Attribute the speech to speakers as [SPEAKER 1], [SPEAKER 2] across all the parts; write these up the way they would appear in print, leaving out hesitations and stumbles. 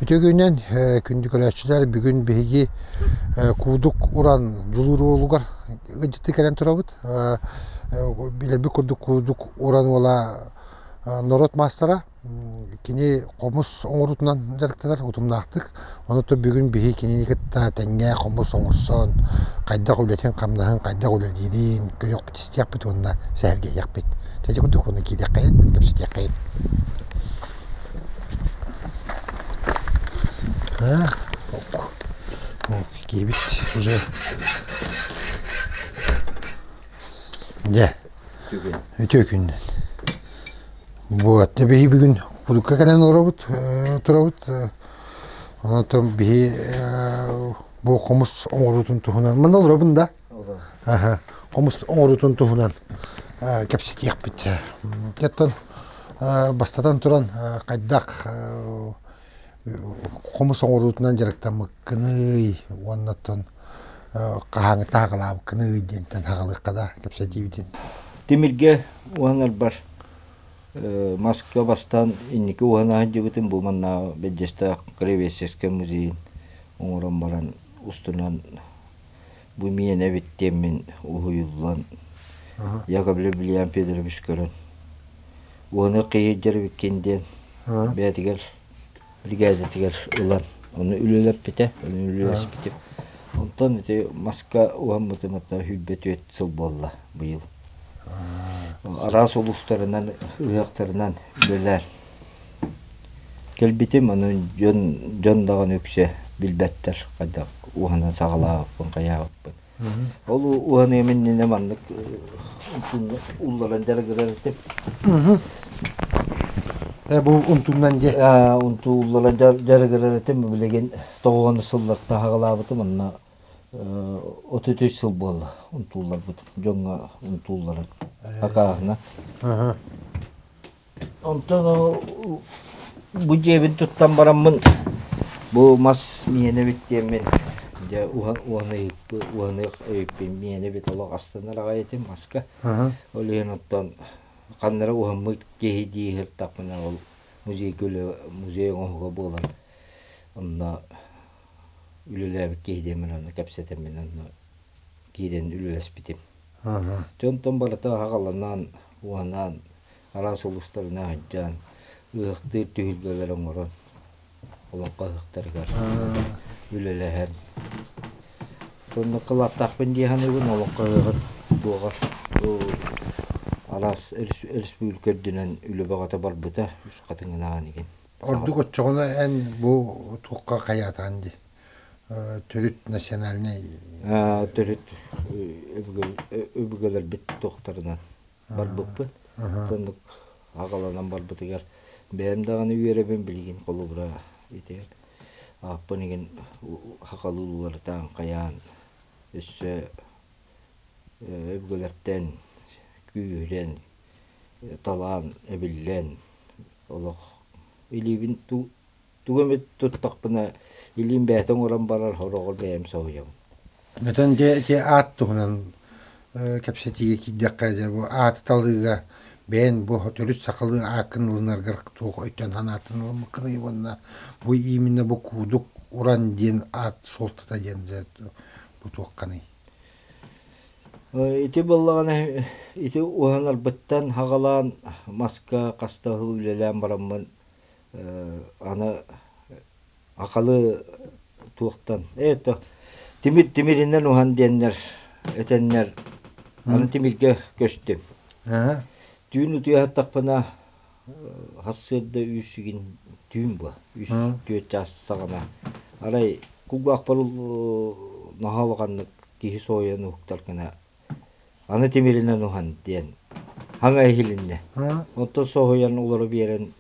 [SPEAKER 1] Үтүө күнүнэн, күндү көрөөччүлэр, бүгүн биһиги Куудук Уран Дьулуур уолугар ыалдьыттыы кэлэн турабыт. Билэрбит курдук Куудук Уран уола норуот маастара. Кини хомус оҥоруутунан дьарыктанар утумнаахтык. Онон бүгүн биһи кинини кытта тэҥҥэ хомус оҥорсон, хайдах үлэтин-хамнаһын, хайдах үлэлиирин көрүөхпүт-истиэхпит уонна сэһэргэһиэхпит. Дьэ курдук уонна киириэххэйин, кэпсэтиэххэйин. Киһибит уже дьэ үтүө күнүнэн. Вот, биһи бүгүн кулукка кэлэн олоробут, турабыт. Онон биһи бу хомус оҥоруутун туһунан манна олоробун да. Хомус оҥоруутун туһунан кэпсэтиэхпит. Оттон бастатан туран хайдах хомус оҥоруутунан дьарыктаммыккыный уонна оттон хаһааҥҥыта хаҕалаабыккыный диэнтэн хаҕалыахха да кэпсэтиибитин.
[SPEAKER 2] Тимиргэ уһанарбар маска бастаан инники уһана сылдьыбытым бу маннааҕы Бэдьэстээх краеведческай музейын оҥорон баран устунан бу миэнэ эбит диэммин уһуйуллан Яковлев Илья Федорович көрөн уһаныах киһи эбиккин диэн бэйэтигэр биригээдэтигэр ылан ону үлэлэппитэ, ону үлэлэспитим. Онтон ити маска уһаммытым 24 сыл буолла быйыл. Араас улуустарынан, ыһыахтарынан үлэлээн кэлбитим. Ону дьон, дьон даҕаны үксэ билбэттэр хайдах уһанан саҕалаабыппын, хайаабыппын. Ол уһаныам иннинэ маннык улларан дьарыгырар этим.
[SPEAKER 1] Бу унтуунан дьэ.
[SPEAKER 2] Унтуу улларан дьарыгырар этим. Билигин тоҕуону сылларта хаҕалаабытым. Онно 33 сыл буолла унтуулларбытым. Дьоҥҥо унтуулларын акааһына. Онтон бу дьиэбин туттан бараммын бу мас миэнэ эбит диэммин дьэ уһаныах эбиппин миэнэ эбит олох астынар аҕай этим маска. Ол иһин оттон ханна эрэ уһаммыт киһи дии сырыттахпына ол музейга музей оҥоһуга буолан онно үлэлээбит киһи диэммин онно кэпсэтэммин онно киирэн үлэлэспитим. Дьонтон барыта аҕаланан, уһанан, араас улуустарынан сылдьан, ыһыахтыыр түһүлгэлэри оҥорон, олоҥхо ыһыахтарыгар үлэлэһэн. Онно кылааттаахпын дии саныыбын, олоҥхо ыһыаҕын туоҕар араас өрөспүүбүлүкэ үрдүнэн үлэ бөҕөтө барбыта, үс хатыҥынаан игин.
[SPEAKER 1] Ордук оччоҕуна эн бу туохха хайаатаҕын дии? Төрүт национальнай
[SPEAKER 2] Төрүт өбүгэлэрбит туохтарынан барбыппын. Оннук аҕаланан барбытыгар бэйэм даҕаны үөрэбин билигин холобура ити ааппын игин хахалыы уларытаан хайаан өссө өбүгэлэртэн күүһүрэн талаан эбиллэн олох илиибин тугу эмит туттахпына илиим бэйэтэ оҥорон барар сороҕор бэйэм соһуйабын.
[SPEAKER 1] Оттон дьэ ити аат туһунан кэпсэтиигэ киирдэххэ дьэ бу ааты талыыга бэйэн бу төрүт сахалыы ааккын ылынаргар туох өйтөн санаатын ылыммыккыный уонна бу именно бу Куудук Уран диэн аат суолтата диэн дьэ бу туохханый?
[SPEAKER 2] Ити буоллаҕына ити уһанарбыттан хаҕалаан маска хаста сыл үлэлээн бараммын аны акалы туохтан это тимир тимиринэн уһан диэннэр этэннэр аны тимиргэ көстүм. Түүн утуйа сыттахпына сарсыарда үс игин түүн буо үс түөрт чаас саҕана арай кулгаахпар наһаа улаханнык киһи соһуйан уһуктар гына аны тимиринэн уһан диэн хаҥа иһилиннэ. Онтон соһуйан олоро биэрэн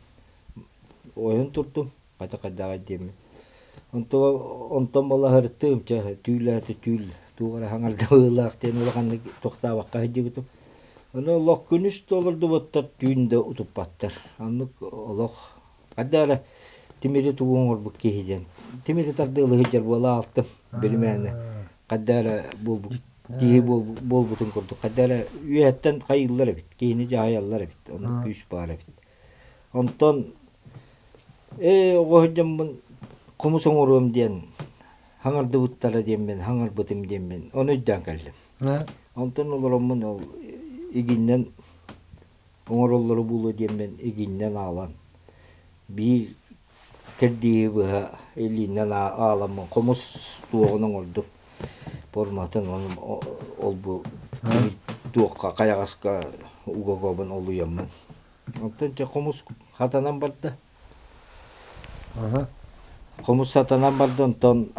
[SPEAKER 2] ойон турдум хата хайдаҕай диэммин. Онтон онтон балаһырыттым чэ түүлээтэ түүл туох эрэ хаҥарда быһыылаах диэн улаханнык тохтообокко сылдьыбытым. Ону олох күнүс да олордубуттар, түүн да утуппаттар. Оннук олох хайда эрэ тимири тугу оҥорбут киһи диэн. Тимири тардыалыы сылдьар буола аалтым билимээнэ. Хайда эрэ буолбут киһи буолбутун курдук хайда эрэ үөһэттэн хайыыллар эбит, киһини дьаһайаллар эбит, оннук күүс баар эбит. Онтон ээ оҕо сылдьаммын. Хомус оҥоруом диэн хаҥардыбыттара диэммин, хаҥарбытым диэммин, ону өйдөөн кэллим. Онтон олороммун ол игиннэн оҥороллоро буолуо диэммин игиннэн аалан биир кэрдииһи быһа илииннэн ааламмын хомус туоҕун оҥордум. Форматын ол-бу туохха хайаҕаска уга-угабын олуйаммын. Онтон дьэ хомус хатанан барда. Хомус сатанан барда, онтон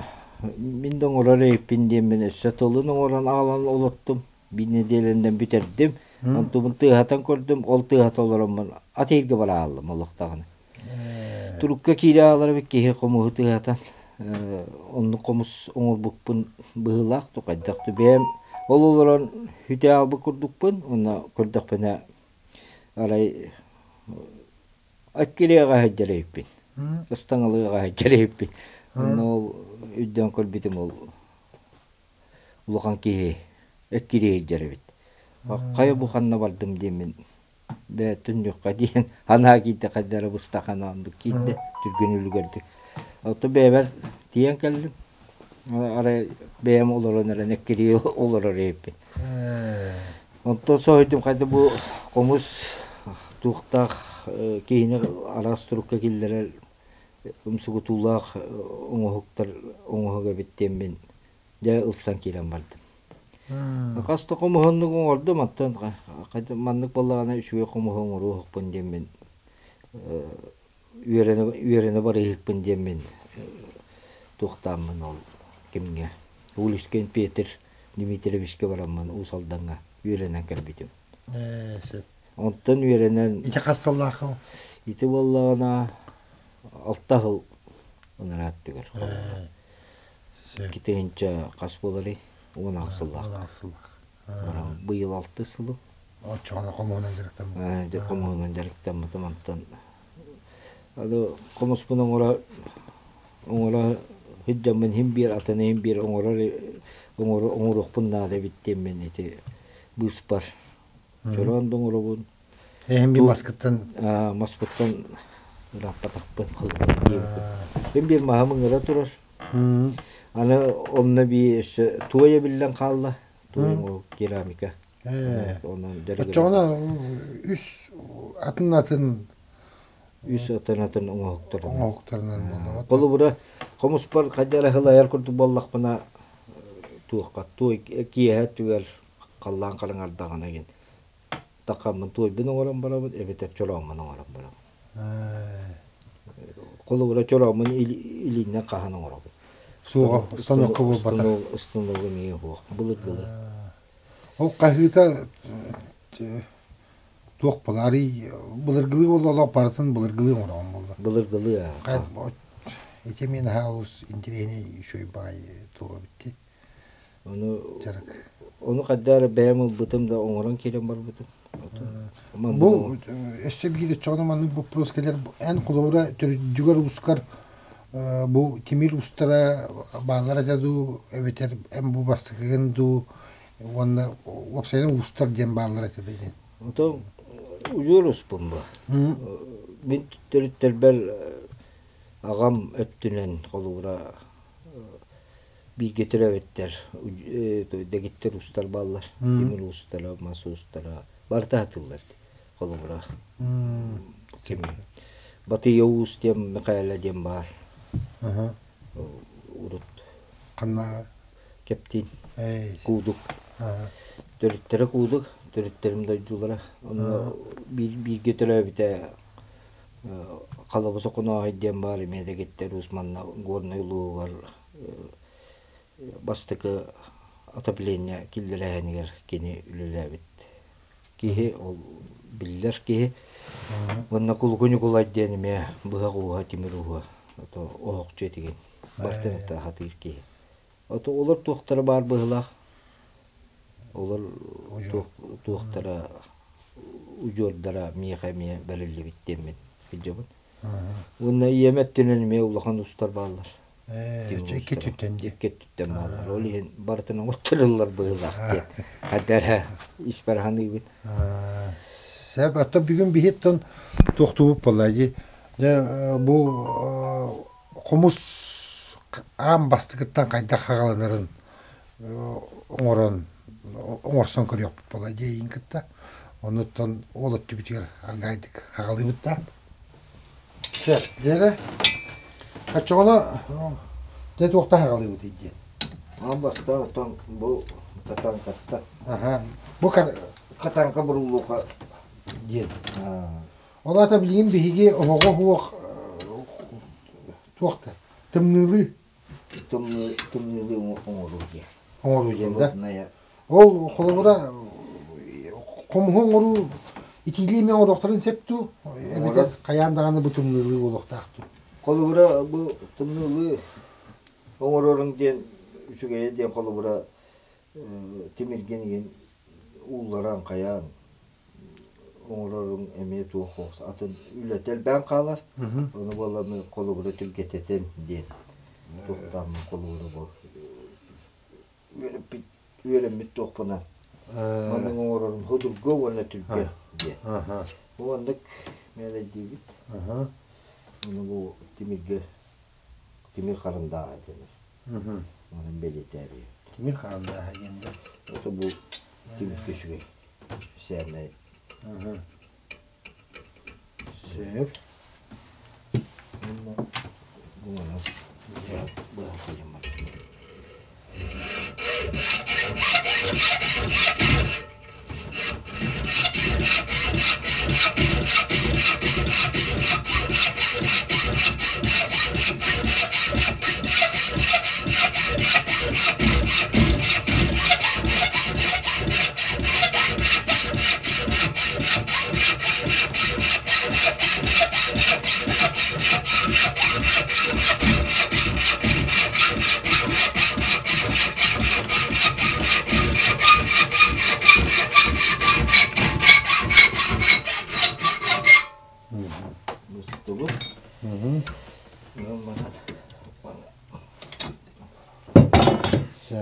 [SPEAKER 2] мин да оҥорор эбиппин диэммин өссө тылын оҥорон аҕалан олоттум. Биир нэдиэлэнэн бүтэрдим. Онтубун тыаһатан көрдүм, ол тыаһата олороммун атыырга бара хааллым олох даҕаны. Турукка киирэ хаалар эбит киһи хомуһу тыаһатан. Оннук хомус оҥорбуппун быһыылаах дуу, хайдах дуу бэйэм ол олорон үтэ аалбыт курдукпун уонна көрдөхпүнэ арай Эккириэҕэ сылдьар эбиппин, ыстаҥалыаҕа сылдьар эбиппин. Онно ол өйдөөн көрбүтүм ол улахан киһи эккирии сылдьар эбит. Хайа бу ханна бардым диэммин бээ түннүкхэ диэн анаа киирдэ хайда эрэ быстах оннук киирдэ түргэн үлүгэрдик. Оттон бэйэбэр тиийэн кэллим. Арай бэйэм олорон эрэн эккирии олорор эбиппин. Онтон соһуйдум хайда бу хомус туохтаах киһини араас турукка киллэрэр умсугутуулаах оҥоһуктар оҥоһук эбит диэммин дьэ ылсан киирэн бардым. Хас да хомуһуннук оҥордум, оттон маннык буоллаҕына үчүгэй хомуһу оҥоруохпун диэммин үөрэнэ үөрэнэ барыыһыкпын диэммин туохтааммын ол кимҥэ Уличкин Петр Дмитриевичка бараммын Уус Алдаҥҥа үөрэнэн кэлбитим.
[SPEAKER 1] Сөп.
[SPEAKER 2] Онтон үөрэнэн
[SPEAKER 1] Ити хас сыллааххын?
[SPEAKER 2] Ити буоллаҕына алта сыл ынараа өттүгэр.
[SPEAKER 1] Сөп.
[SPEAKER 2] 2000 хас буоларый? 16 сыллаах.
[SPEAKER 1] 16 сыллаах.
[SPEAKER 2] Быйыл алтыс сылым.
[SPEAKER 1] Оччоҕуна хомуһунан дьарыктаммыт.
[SPEAKER 2] Дьэ хомуһунан дьарыктаммытым онтон аны хомуспун оҥоро оҥоро сылдьаммын иһин биир атын иһин биир оҥорор оҥоруохпун наада эбит диэммин ити быыспар чороон да оҥоробун.
[SPEAKER 1] Эһин биир маскыттан
[SPEAKER 2] маспыттан ырааппатахпын диэбиппин. Биир маһым ыҥыра турар. Аны онно бии өссө туой эбиллэн хаалла. Туой керамика.
[SPEAKER 1] Оччоҕуна үс атын-атын
[SPEAKER 2] үс атын-атын оҥоһуктарынан
[SPEAKER 1] оҥоһуктарынан буолла.
[SPEAKER 2] Холобура, хомуспар хайда эрэ сылайар курдук буоллахпына туохха туой киэһэ өттүгэр халлаан хараҥардаҕына игин тахаммын туойбун оҥорон барабын эбэтэр чорооммун оҥорон барабын. Холобура, чорооммун илииннэн хаһан оҥоробун.
[SPEAKER 1] Суоҕа, станокка буолбатах.
[SPEAKER 2] Станогу эмиэ суох, былыргылыы.
[SPEAKER 1] Ол хаһыыта туох буолар? Арый былыргылыы буолла олох барытын былыргылыы оҥороҕун буолла.
[SPEAKER 2] Былыргылыы.
[SPEAKER 1] Ити мин наһаа олус интэриэһинэй үчүгэй баҕайы туох эбит дии.
[SPEAKER 2] Ону ону хайда эрэ бэйэм ылбытым да оҥорон киирэн барбытым.
[SPEAKER 1] Бу өссө биир оччоҕуна маннык боппуруос кэлэр. Эн холобура төрүдүгэр уускар бу тимир устара бааллар этэ дуу эбэтэр эн бу бастакыгын дуу уонна уопсайынан уустар диэн бааллар этэ диэн.
[SPEAKER 2] Отон удьуор успун бу. Мин төрүттэрбэр аҕам өттүнэн холобура бииргэ төрөөбүттэр дэгиттэр уустар бааллар. Тимир уустара, мас уустара барыта сатыыллар. Холобура ким Батыйа Уус диэн Михайло диэн баар. Урут
[SPEAKER 1] Ханна
[SPEAKER 2] Кэптиин Куудук. Төрүттэрэ Куудук, төрүттэрим дойдулара. Онно бииргэ төрөөбүтэ Халабыс Оконооһой диэн баар эмиэ дэгиттэр уус манна Горнай улууһугар бастакы отопление киллэрээһинигэр кини үлэлээбит киһи, ол биллэр киһи. Уонна Кулуку Ньукулай диэн эмиэ быһах ууһа, тимир ууһа, оһохчу этигин, бартын сатыыр киһи. Ото олор туохтара баар быһыылаах. Олор туохтара удьуордара миэхэ эмиэ бэриллибит диэммин сылдьабын. Уонна ийэм өттүнэн эмиэ улахан устар бааллар.
[SPEAKER 1] Икки өттүттэн дии.
[SPEAKER 2] Икки өттүттэн бааллар. Ол иһин барытын оҥотторуллар быһыылаах диэн. Хайда эрэ испэр саныыбын.
[SPEAKER 1] Сөп, оттон бүгүн биһиттэн туохтуубут буолла дии. Дьэ бу хомус. аан бастакыттан хайдах хаҕаланарын оҥорон оҥорсон көрүөхпүт буолла дьиэйин кытта. Онуттан ол өттүбүтүгэр аргаайдык хаҕалыыбыт да. Сөп, дьиэрэ. Оччоҕуна дьэ туохтан хаҕалыыбытый диэн.
[SPEAKER 2] Аан бастаан оттон бу катанкатта.
[SPEAKER 1] Аха. Бу
[SPEAKER 2] катанка буруллуха
[SPEAKER 1] диэн. Ол аата билигин биһиги оһоҕо суох туох да тымныылыы
[SPEAKER 2] тымныылыы оҥоруу диэн.
[SPEAKER 1] Оҥоруу диэн да. Ол холобура хомуһу оҥоруу итиилии эмиэ оҥоруохтарын сөп дуу? Эбэтэр хайаан даҕаны бу тымныылыы буолуохтаах дуу?
[SPEAKER 2] Холобура бу тымныылыы оҥороруҥ диэн үчүгэйэ диэн холобура тимиргин игин уулларан хайаан оҥороруҥ эмиэ туох атын үлэтэ элбээн хаалар. Ону буолла холобура түргэтэтэн диэн туохтааммын холобура бу үөрэппит үөрэммит туохпунан маннык оҥорорум судургу уонна түргэн диэн. Бу маннык мээрэйдиибит. Ону бу тимиргэ тимир харандааһа дэнэр. Онон бэлиэтээбит.
[SPEAKER 1] Тимир харандааһа диэн да?
[SPEAKER 2] Это бу тимиргэ үчүгэй. Сээмэй.
[SPEAKER 1] Сөп.
[SPEAKER 2] Уонна бу манан быһа сылдьан Мустубут.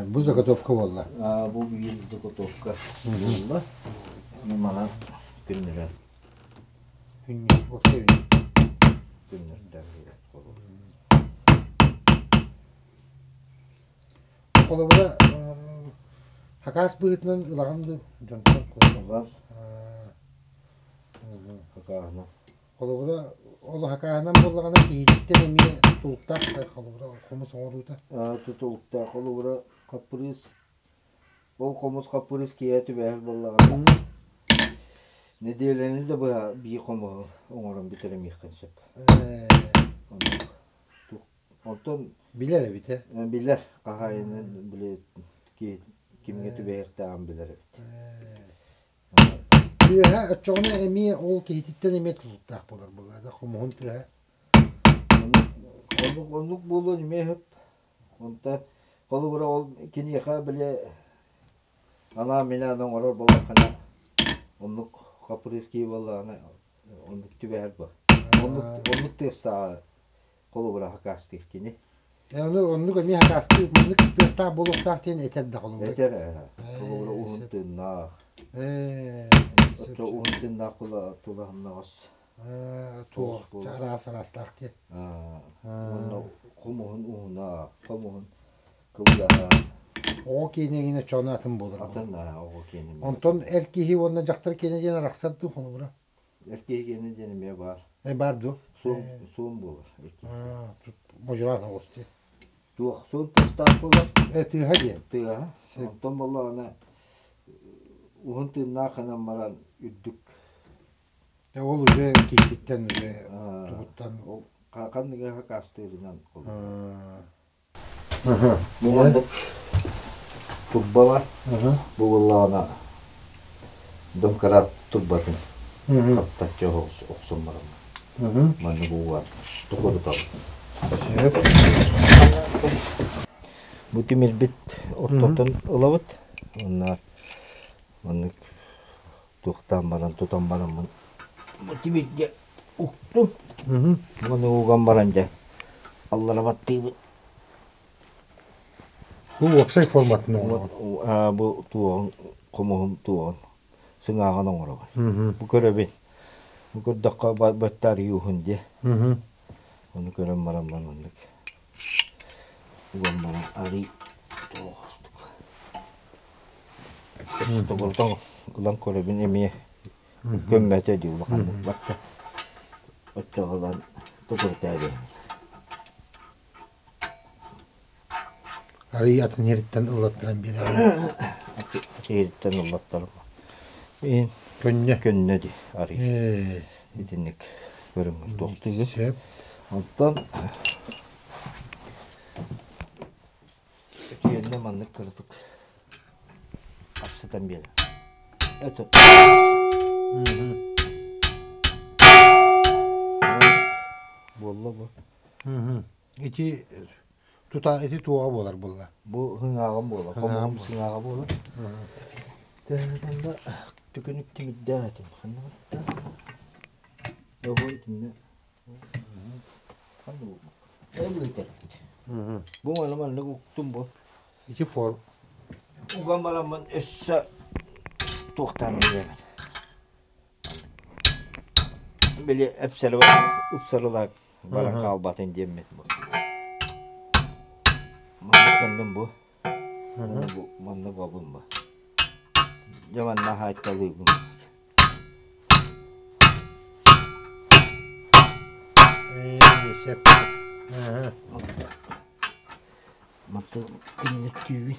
[SPEAKER 1] Бу заготовка буолла.
[SPEAKER 2] Бу биир заготовка буолла. Манан күннэрэн. Күннэрдэн
[SPEAKER 1] Холобура, хакаас быһыытынан ылаҕын дуу дьонтон
[SPEAKER 2] Ылар. Хакааһынан.
[SPEAKER 1] Холобура, ол хакааһынан буоллаҕына киһититтэн эмиэ тутулуктаах холобура хомус оҥоруута.
[SPEAKER 2] Тутулуктаах холобура хаппырыыс ол хомус хаппырыыс киэһэ түбэһэр буоллаҕына нэдиэлэни да быһа биир хомуһу оҥорон бүтэримиэххин сөп. Оннук. Онтон
[SPEAKER 1] билэр эбит ээ.
[SPEAKER 2] Билэр хаһаайынын били кимҥэ түбэһиэхтээҕин билэр эбит.
[SPEAKER 1] Тыаһа оччоҕуна эмиэ ол киһититтэн эмиэ тутулуктаах буолар буолла да хомуһун тыаһа.
[SPEAKER 2] Оннук оннук буолуон эмиэ сөп. Онтон холобура ол киниэхэ били анаан-минээн оҥорор буоллаххына оннук хаппырыыс киһи буоллаҕына оннук түбэһэр буо. Оннук оннук тыастааҕы холобура хакаастыыр кини.
[SPEAKER 1] Ону оннук эмиэ хакаастыыр маннык тыастаах буолуохтаах диэн этэр да холобура.
[SPEAKER 2] Этэр холобура уһун тыыннаах. Оччо уһун тыыннаах тулаһымнаҕас.
[SPEAKER 1] Туох араас араастаах диэн.
[SPEAKER 2] Уонна хомуһун уһуна, хомуһун кылгаһа.
[SPEAKER 1] Оҕо киэнэ чоно атын буолар.
[SPEAKER 2] Атын оҕо киэнэ.
[SPEAKER 1] Онтон эр киһи уонна дьахтар киэнэ диэн арахсар дуу холобура?
[SPEAKER 2] Эр киһи киэнэ диэн эмиэ баар.
[SPEAKER 1] Баар дуо?
[SPEAKER 2] Суон, суон буолар эр киһи.
[SPEAKER 1] Модьураан оҕус дии.
[SPEAKER 2] Туох суон тыастаах буолар?
[SPEAKER 1] Тыаһа диэн.
[SPEAKER 2] Тыаһа. Онтон буоллаҕына уһун тыыннаах гынан баран үрдүк.
[SPEAKER 1] Ол уже киһититтэн уже тугуттан.
[SPEAKER 2] Ол ханныгы хакаастыырынан. Бу маннык турба бар. Бу буоллаҕына домкрат турбатын хаптаччы охсон бараммын. Маннык ууга токурутабын. Бу тимирбит ортотун ылабыт. Уонна маннык туохтаан баран тутан бараммын бу тимиргэ уктум. Уонна уган баран дьэ аллара баттыыбын.
[SPEAKER 1] Бу уопсай форматын оҥороҕун.
[SPEAKER 2] Бу туоҕун хомуһун туоҕун сыҥааҕын оҥоробун. Бу көрөбүн. Бу көрдөххө баттаарыйууһун диэ. Ону көрөн баран маннык. Уган баран арый тоҕостук. Тобурутан ылан көрөбүн эмиэ көммөтө дии улаханнык барда. Оччоҕо ылан токурутаа
[SPEAKER 1] Арый атын иһириттэн ыллаттаран биэрэҕин.
[SPEAKER 2] Иһириттэн ыллаттарым. Иһин
[SPEAKER 1] Көннө.
[SPEAKER 2] Көннө дии арый.
[SPEAKER 1] Ээ.
[SPEAKER 2] Итинник көрүҥ туохтугун.
[SPEAKER 1] Сөп.
[SPEAKER 2] Онтон үтүөннэ маннык кыратык апсытан биэрэ. Это буолла бу.
[SPEAKER 1] Ити тута ити туоҕа буолар буолла.
[SPEAKER 2] Бу сыҥааҕым буолар. Хомуһум сыҥааҕа буолар. Манна түкүнүк тимирдээх этим. Ханна барда? Бу итиннэ Бу маны маннык уктум бу.
[SPEAKER 1] Ити фор.
[SPEAKER 2] Уган бараммын өссө туохтаан билэбин. Били ыпсарылаак баран хаалбатын диэммит бу. Маннык кэнним бу. Бу маннык обун бу. Дьэ манна хаайталыыбын.
[SPEAKER 1] Сөп.
[SPEAKER 2] Мантан күннэттүүбүн.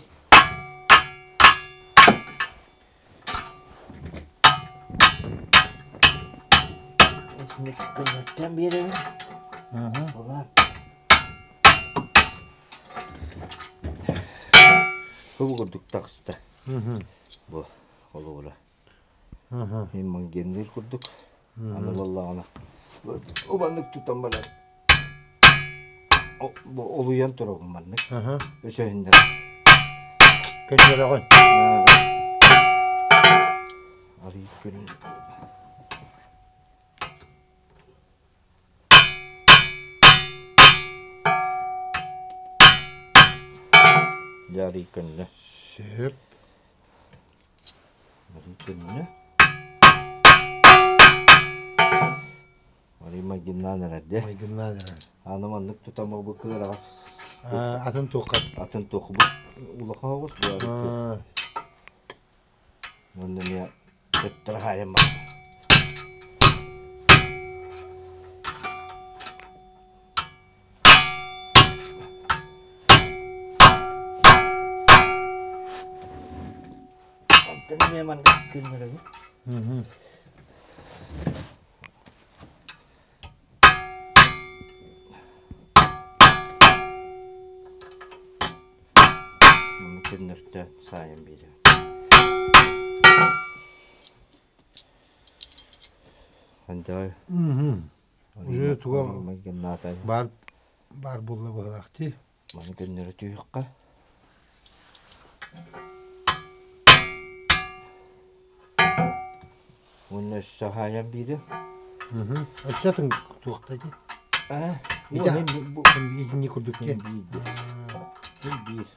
[SPEAKER 2] Күннэттэн биэрэбин. Улаан. Бу курдук таҕыста. Бу холобура. Мин мангенныыр курдук. Аны буоллаҕына убаннык тутан баран бу олуйан турабын маннык. Өсөһүннэр.
[SPEAKER 1] Көннөрөҕүн.
[SPEAKER 2] Арый күн Дьэ арый көннө.
[SPEAKER 1] Сөп.
[SPEAKER 2] Көннө. Арый майгыннаан эрэр дии.
[SPEAKER 1] Майгыннаан эрэр.
[SPEAKER 2] Аны маннык тутан бу кыараҕас
[SPEAKER 1] Атын туохха?
[SPEAKER 2] Атын туох бу улахан оҕус бу. Уонна эмиэ төттөрү хаайан бар. Онтон эмиэ маннык күннэрэбин. Маннык күннэртэн саайан биэрэбин. Хантай.
[SPEAKER 1] Уже туга баар баар буолла быһылаах дии.
[SPEAKER 2] Маны көннөрө түһүөххэ. Уонна өссө хаайан биири.
[SPEAKER 1] Өссө атын туохта ити?
[SPEAKER 2] Аа,
[SPEAKER 1] Итини курдук
[SPEAKER 2] биир. Биир.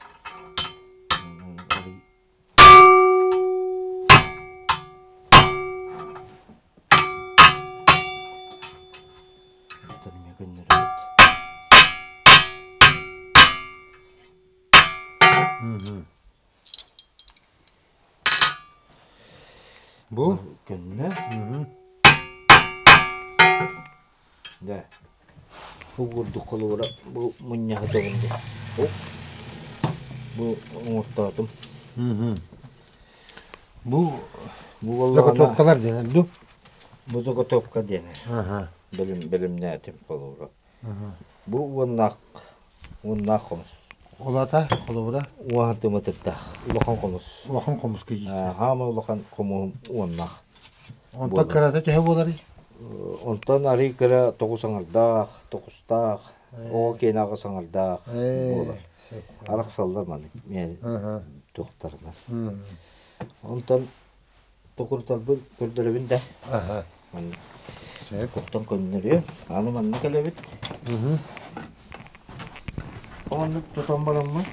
[SPEAKER 1] Бу
[SPEAKER 2] көннө. Дьэ, бу курдук холобура бу мунньаҕы тобун бу оҥортоотум.
[SPEAKER 1] Бу
[SPEAKER 2] Бу
[SPEAKER 1] заготовкалар диэн ду?
[SPEAKER 2] Бу заготовка диэн. Бэлэмнээтим холобура. Бу уоннаах уоннаах хомус.
[SPEAKER 1] Улата холобура?
[SPEAKER 2] Уоһан тымытырдаах улахан хомус.
[SPEAKER 1] Улахан хомуска киирсэр.
[SPEAKER 2] Хаама улахан хомуһум уоннаах.
[SPEAKER 1] Онтон кырата төһө буоларый?
[SPEAKER 2] Онтон арый кыра тоҕус аҥардаах, тоҕустаах, оҕо киэнэ аҕыс аҥардаах буолар. Арахсаллар маннык туохтарынан. Онтон токурутарбын көрдөрөбүн да. Маннык кохтон көннөрүө. Аны манна кэлэбит. Оннук тутан бараммын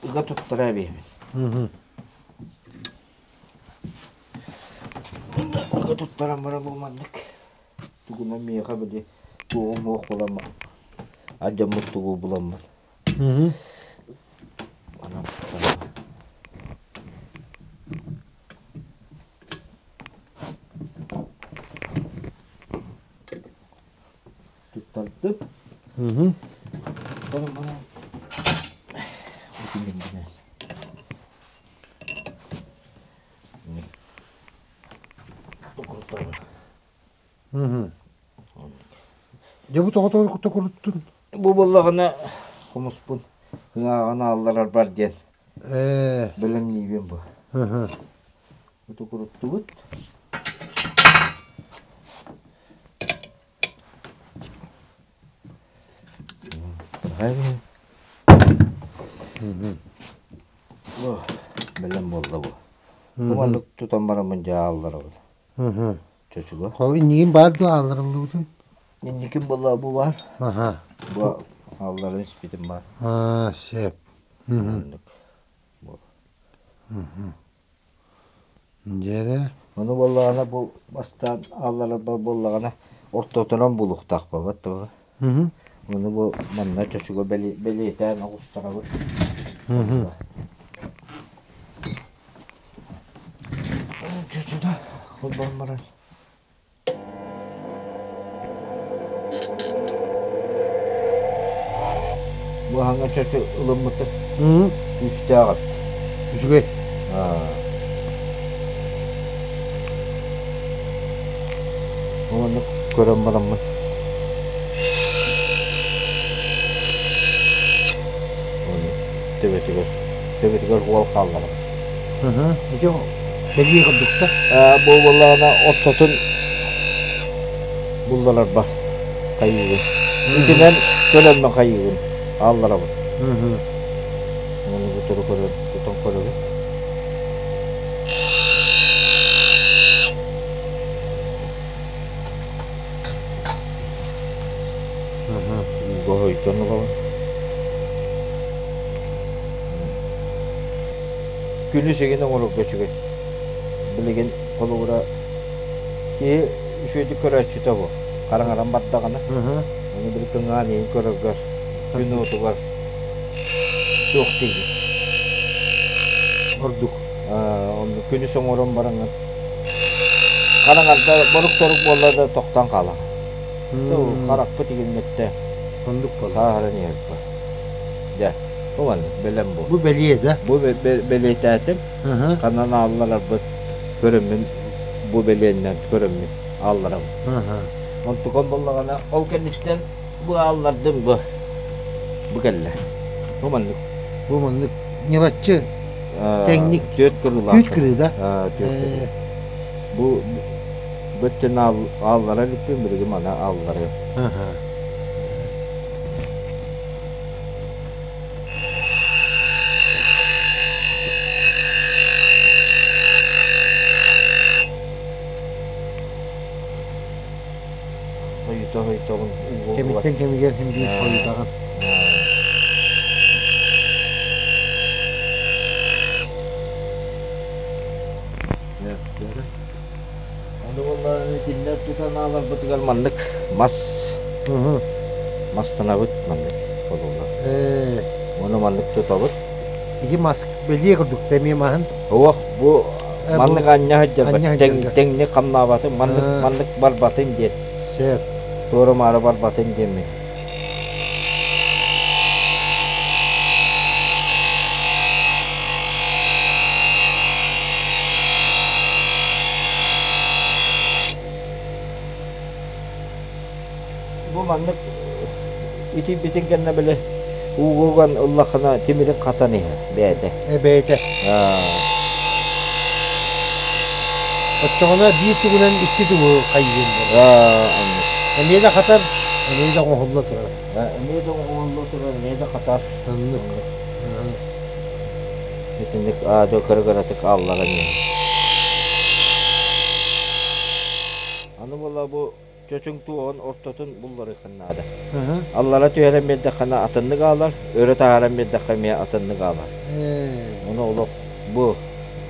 [SPEAKER 2] ыга туттара эбиэбин. Ыга туттаран баран бу маннык тугунан миэхэ били туоҕум суох буоламмын алдьаммыт тугу буламмын. Онон туттардым.
[SPEAKER 1] Дьэ бу тоҕо токуруттун?
[SPEAKER 2] Бу буоллаҕына хомуспун ыҥааҕын аалларарбар диэн бэлэмниибин бу. Токуруттубут. Бэлэм буолла бу. Бу маннык тутан бараммын дьэ аалларабын. Чочуга.
[SPEAKER 1] Ол иннигин баар дуо аалларыллыбытын?
[SPEAKER 2] Инникин буолла бу баар. Бу аалларын испитим баар.
[SPEAKER 1] Аа, сөп.
[SPEAKER 2] Маннык.
[SPEAKER 1] Дьэрэ.
[SPEAKER 2] Ону буоллаҕына бу бастаан аалларарбар буоллаҕына ортотунан булуохтаах буолбат дуо? Ону бу манна чочуга бэлиэтээн оҕустарабыт. Чочута холбоон баран Бу аһаҥа чочу ылыммыты күүстээх эбит.
[SPEAKER 1] Үчүгэй.
[SPEAKER 2] Оннук көрөн бараммын. Төбөтүгэр төбөтүгэр уол хаалларабын.
[SPEAKER 1] Ити бэлиэ курдук да?
[SPEAKER 2] Бу буоллаҕына ортотун булларарбар хайыыбын. Итинэн көлөммө хайыыбын, аалларабын. Ону бутуру көрөн, тутан көрөбүн. Ууга хойтон ылабын. Күнүс игин оҥорорго үчүгэй. Билигин холобура киһи үчүгэйдик көрөөччүтэ бу. Хараҥаран бардаҕына, ону били кыҥаан иһин көрөргөр күн уотугар туох диигин?
[SPEAKER 1] Ордук.
[SPEAKER 2] Онно күнүс оҥорон бараҥҥын хараҥарда борук-сорук буолла да тохтоон хаалаҕын. Харахпыт игиннэттэ.
[SPEAKER 1] Оннук буолла.
[SPEAKER 2] Сааһыран иһэрбэ. Дьэ, бу маннык бэлэм бу.
[SPEAKER 1] Бу бэлиэ да?
[SPEAKER 2] Бу бэлиэтээтим. Ханан аалларарбыт көрөммүн бу бэлиэннэн көрөммүн аалларабын. Онтукам буоллаҕына ол кэнниттэн бу ааллардым бу. Бу кэллэ. Бу маннык.
[SPEAKER 1] Бу маннык ньылаччы тэҥник
[SPEAKER 2] түөрт кырыылаах.
[SPEAKER 1] Түөрт кырыы да?
[SPEAKER 2] Түөрт кырыы. Бу бөттөн ааллара иликпин билигин маны аалларыам. Сойута-сойутобун
[SPEAKER 1] Кэмиттэн кэмигэр син биир сойутаҕын.
[SPEAKER 2] Ону буоллаҕына итиннэ тутан ааларбытыгар маннык мас мастанабыт маннык холуна. Ону маннык тутабыт.
[SPEAKER 1] Ити мас бэлиэ курдук эмиэ маһын.
[SPEAKER 2] Ох, бу маннык анньа сылдьарбат, тэҥник хамнаабатын, маннык маннык барбатын диэн.
[SPEAKER 1] Сөп.
[SPEAKER 2] Туора-маары барбатын диэммин. Бу маннык итийбитин кэннэ били уугуган ыллаххына тимирин хатан иһэр бэйэтэ.
[SPEAKER 1] Э бэйэтэ. Оччоҕуна биир тугунан икки тугу хайыын буолар. Эмиэ да хатар, эмиэ да оҥоһулла турар.
[SPEAKER 2] Эмиэ да оҥоһулла турар, эмиэ да хатар.
[SPEAKER 1] Оннук.
[SPEAKER 2] Итинник аадьа кыра-кыратык аалларан иһэр. Аны буолла бу чочуҥ туоҕун ортотун булларыаххын наада. Аллара түһэрэн биэрдэххинэ атыннык аалар, өрө таһааран биэрдэххэ эмиэ атыннык аалар. Ону олох бу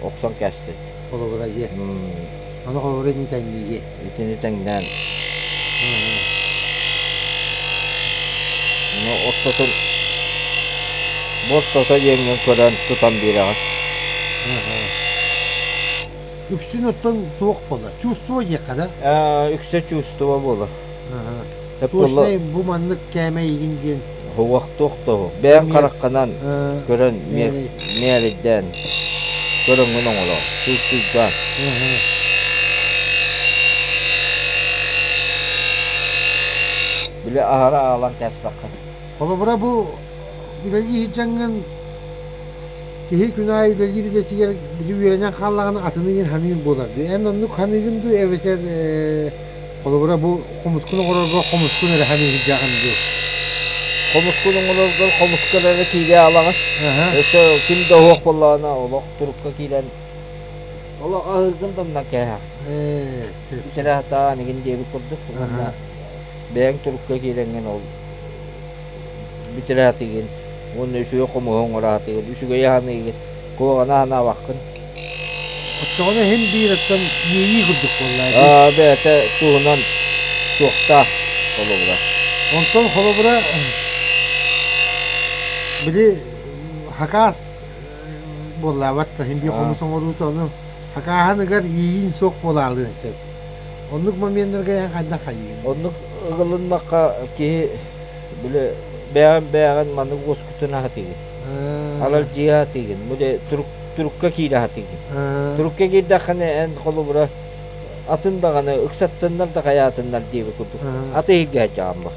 [SPEAKER 2] охсон кээстин.
[SPEAKER 1] Холобура дьиэ. Аны холобура итини тэҥнииги.
[SPEAKER 2] Итини тэҥнээн. Ону ортотун Бортото диэҥҥин көрөн тутан биэрэҕин.
[SPEAKER 1] Үксүн оттон туох буолар? Чувство диэххэ да?
[SPEAKER 2] Үксэ чувство буолар.
[SPEAKER 1] Точнай бу маннык кээмэй игин диэн.
[SPEAKER 2] Уохтуох тоһу. Бэйэҥ хараххынан көрөн мээрэйдээн көрөҥҥүн оҥоро. Чувствуйдаан. Били аһара аалан кээспэххин.
[SPEAKER 1] Холобура бу үлэлии сылдьаҥҥын киһи күн аайы үлэлиир үлэтигэр били үөрэнэн хааллаҕына атыны иһин ханыыр буолар дии. Эн оннук ханыыгын дуу эбэтэр холобура бу хомускун оҥорорго хомускун эрэ ханыы сылдьаҕын дуу?
[SPEAKER 2] Хомускун оҥороргор хомускар эрэ киирэ алаҕын. Өссө ким да уһуох буоллаҕына олох турукка киирэн олох аһыыргын да кээһэх. Бүтэрэ сатаан игин диэбит курдук уонна бэйэҥ турукка киирэҥҥин ол бүтэрэ сатыыгын уонна үчүгэй хомуһу оҥоро сатыыгын, үчүгэйи саныыгын, куһаҕаны санаабаккын.
[SPEAKER 1] Оччоҕуна иһин биир оттон иэйии курдук буолла.
[SPEAKER 2] Аа, бэйэтэ туһунан туохтаах холобура.
[SPEAKER 1] Онтон холобура били хакаас буоллаабат да иһин биир хомус оҥоруута ону хакааһыныгар иэйиин суох буолаалыан сөп. Оннук моменнарга эн хайдах хайыыгын?
[SPEAKER 2] Оннук ыгылыннахха киһи били бэйэҕин бэйэҕин маннык уоскутун аһатыыгын. Алалдьыйа аһатыыгын. Бу турукка киирэ аһатыыгын. Турукка киирдэххинэ эн холобура атын даҕаны ыксаттыннар да хайаатыннар диэбит курдук аты иһиргэ сылдьаҕын бу.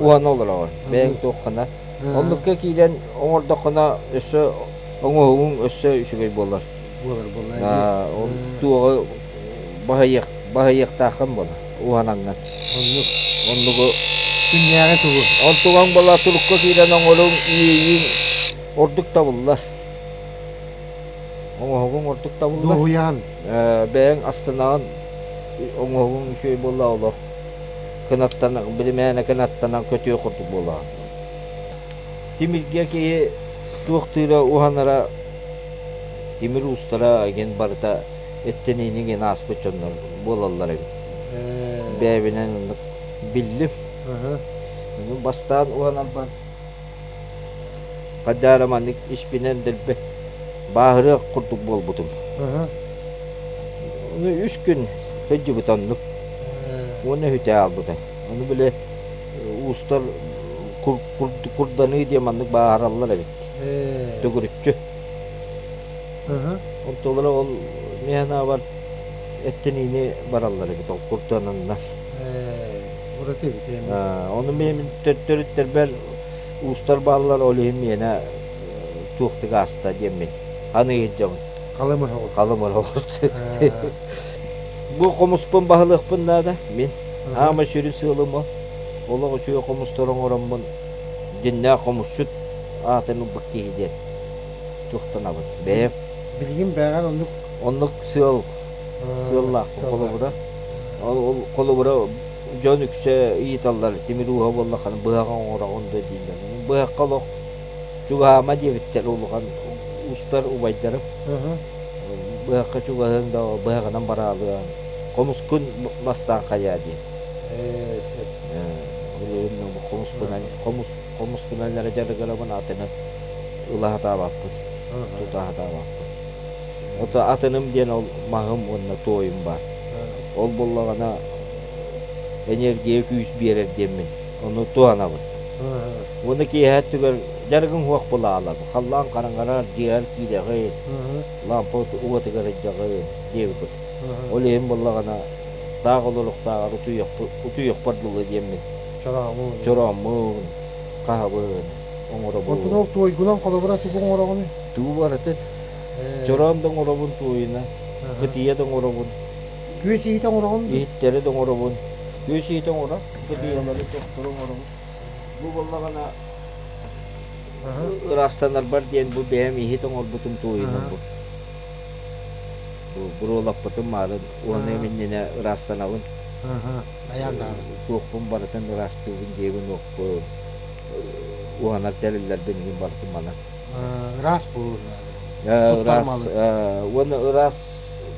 [SPEAKER 2] Уһана олороҕун. Бэйэҥ туоххана. Оннукка киирэн оҥордоххуна өссө оҥоһугуҥ өссө үчүгэй буолар.
[SPEAKER 1] Буолар буолла.
[SPEAKER 2] Ол туоҕу баһыйыах баһыйыахтааххын буолар уһанаҥҥын.
[SPEAKER 1] Оннук.
[SPEAKER 2] Оннугу
[SPEAKER 1] Күннээҕи тугу?
[SPEAKER 2] Онтугаҥ буолла турукка киирэн оҥоруҥ, иэйииҥ ордук табыллар. Оҥоһугуҥ ордук табыллар.
[SPEAKER 1] Дуоһуйаҕын.
[SPEAKER 2] Бэйэҥ астынаҕын, оҥоһугуҥ үчүгэй буолла олох. Кынаттанан, билимээнэ кынаттанан көтүө курдук буолаҕын. Тимиргэ киһи туохтуура уһанара тимир уустара игин барыта эттэниини игин ааспыт дьоннор буолаллар эбит. Бэйэбинэн оннук биллим. Бастаан уһанарбар хайдах маннык испинэн дэлби бааһырыах курдук буолбутум. Ону үс күн сылдьыбыт оннук. Уонна үһүтэ аалбыта. Ону били уустар курданыы диэн маннык бааһыраллар эбит. Төгүрүччү. Онтулара ол мин санаабар эттэниини бараллар эбит ол курдананнар.
[SPEAKER 1] Ураты эбит
[SPEAKER 2] Ону мин төрүттэрбэр уустар бааллар ол иһин миэнэ туохтук ааста диэммин аныыр дьомун.
[SPEAKER 1] Халым оһоҕус.
[SPEAKER 2] Халым оһоҕус. Бу хомуспун баһылыахпын наада мин. Аама сүрүн сыалым ол. Олох үчүгэй хомустары оҥороммун дьиннээх хомусчут аатын ылбыт киһи диэн туохтанабын бэйэм.
[SPEAKER 1] Билигин бэйэҕэр оннук
[SPEAKER 2] Оннук сыал сыаллаах холобура. Ол холобура дьон үксэ ыйыталлар тимир ууһа буоллаххына быһах оҥороҕун да дииллэр. Быһахха олох чугаһаама диэбиттэр улахан устар убайдарым. Быһахха чугаһыаҥ да быһаҕынан бараалыаҥ. Хомускун бастаан хайаа диэн. Хомуспунан хомуспунан эрэ дьарыгырабын атыны ыла сатаабаппын, тута сатаабаппын. Ото атыным диэн ол маһым уонна туойум баар. Ол буоллаҕына энергия күүс биэрэр диэммин ону туһанабын. Уонна киэһэ өттүгэр дьарыгым суох буолаалар. Халлаан хараҥарар, дьиэҕэр киирэҕин, лампа уотугар илдьэҕин диэбит курдук. Ол иһин буоллаҕына таах олоруохтааҕар утуйуохпар дылы диэммин чорооммун, хаһабын, оҥоробун.
[SPEAKER 1] Онтон ол туойгунан холобура тугу оҥороҕунуй?
[SPEAKER 2] Тугу барытын. Чороон да оҥоробун туойуна, кытыйа да оҥоробун.
[SPEAKER 1] Күөс иһитэ оҥороҕун
[SPEAKER 2] дуу? Иһиттэри да оҥоробун. Күөс иһитэ оҥорор, кытыйалары тохтору оҥоробун. Бу буоллаҕына ыраастанарбар диэн бу бэйэм иһит оҥорбутум туойунан бу. Бу буруолаппытым маарын уонна иннинэ ыраастанабын.
[SPEAKER 1] Айаан даҕаны.
[SPEAKER 2] Туохпун барытын ыраастыыбын диэбин уоппун уһанар тэриллэрбин иһин барытын манан.
[SPEAKER 1] Ыраас буолуо.
[SPEAKER 2] Ыраас уонна ыраас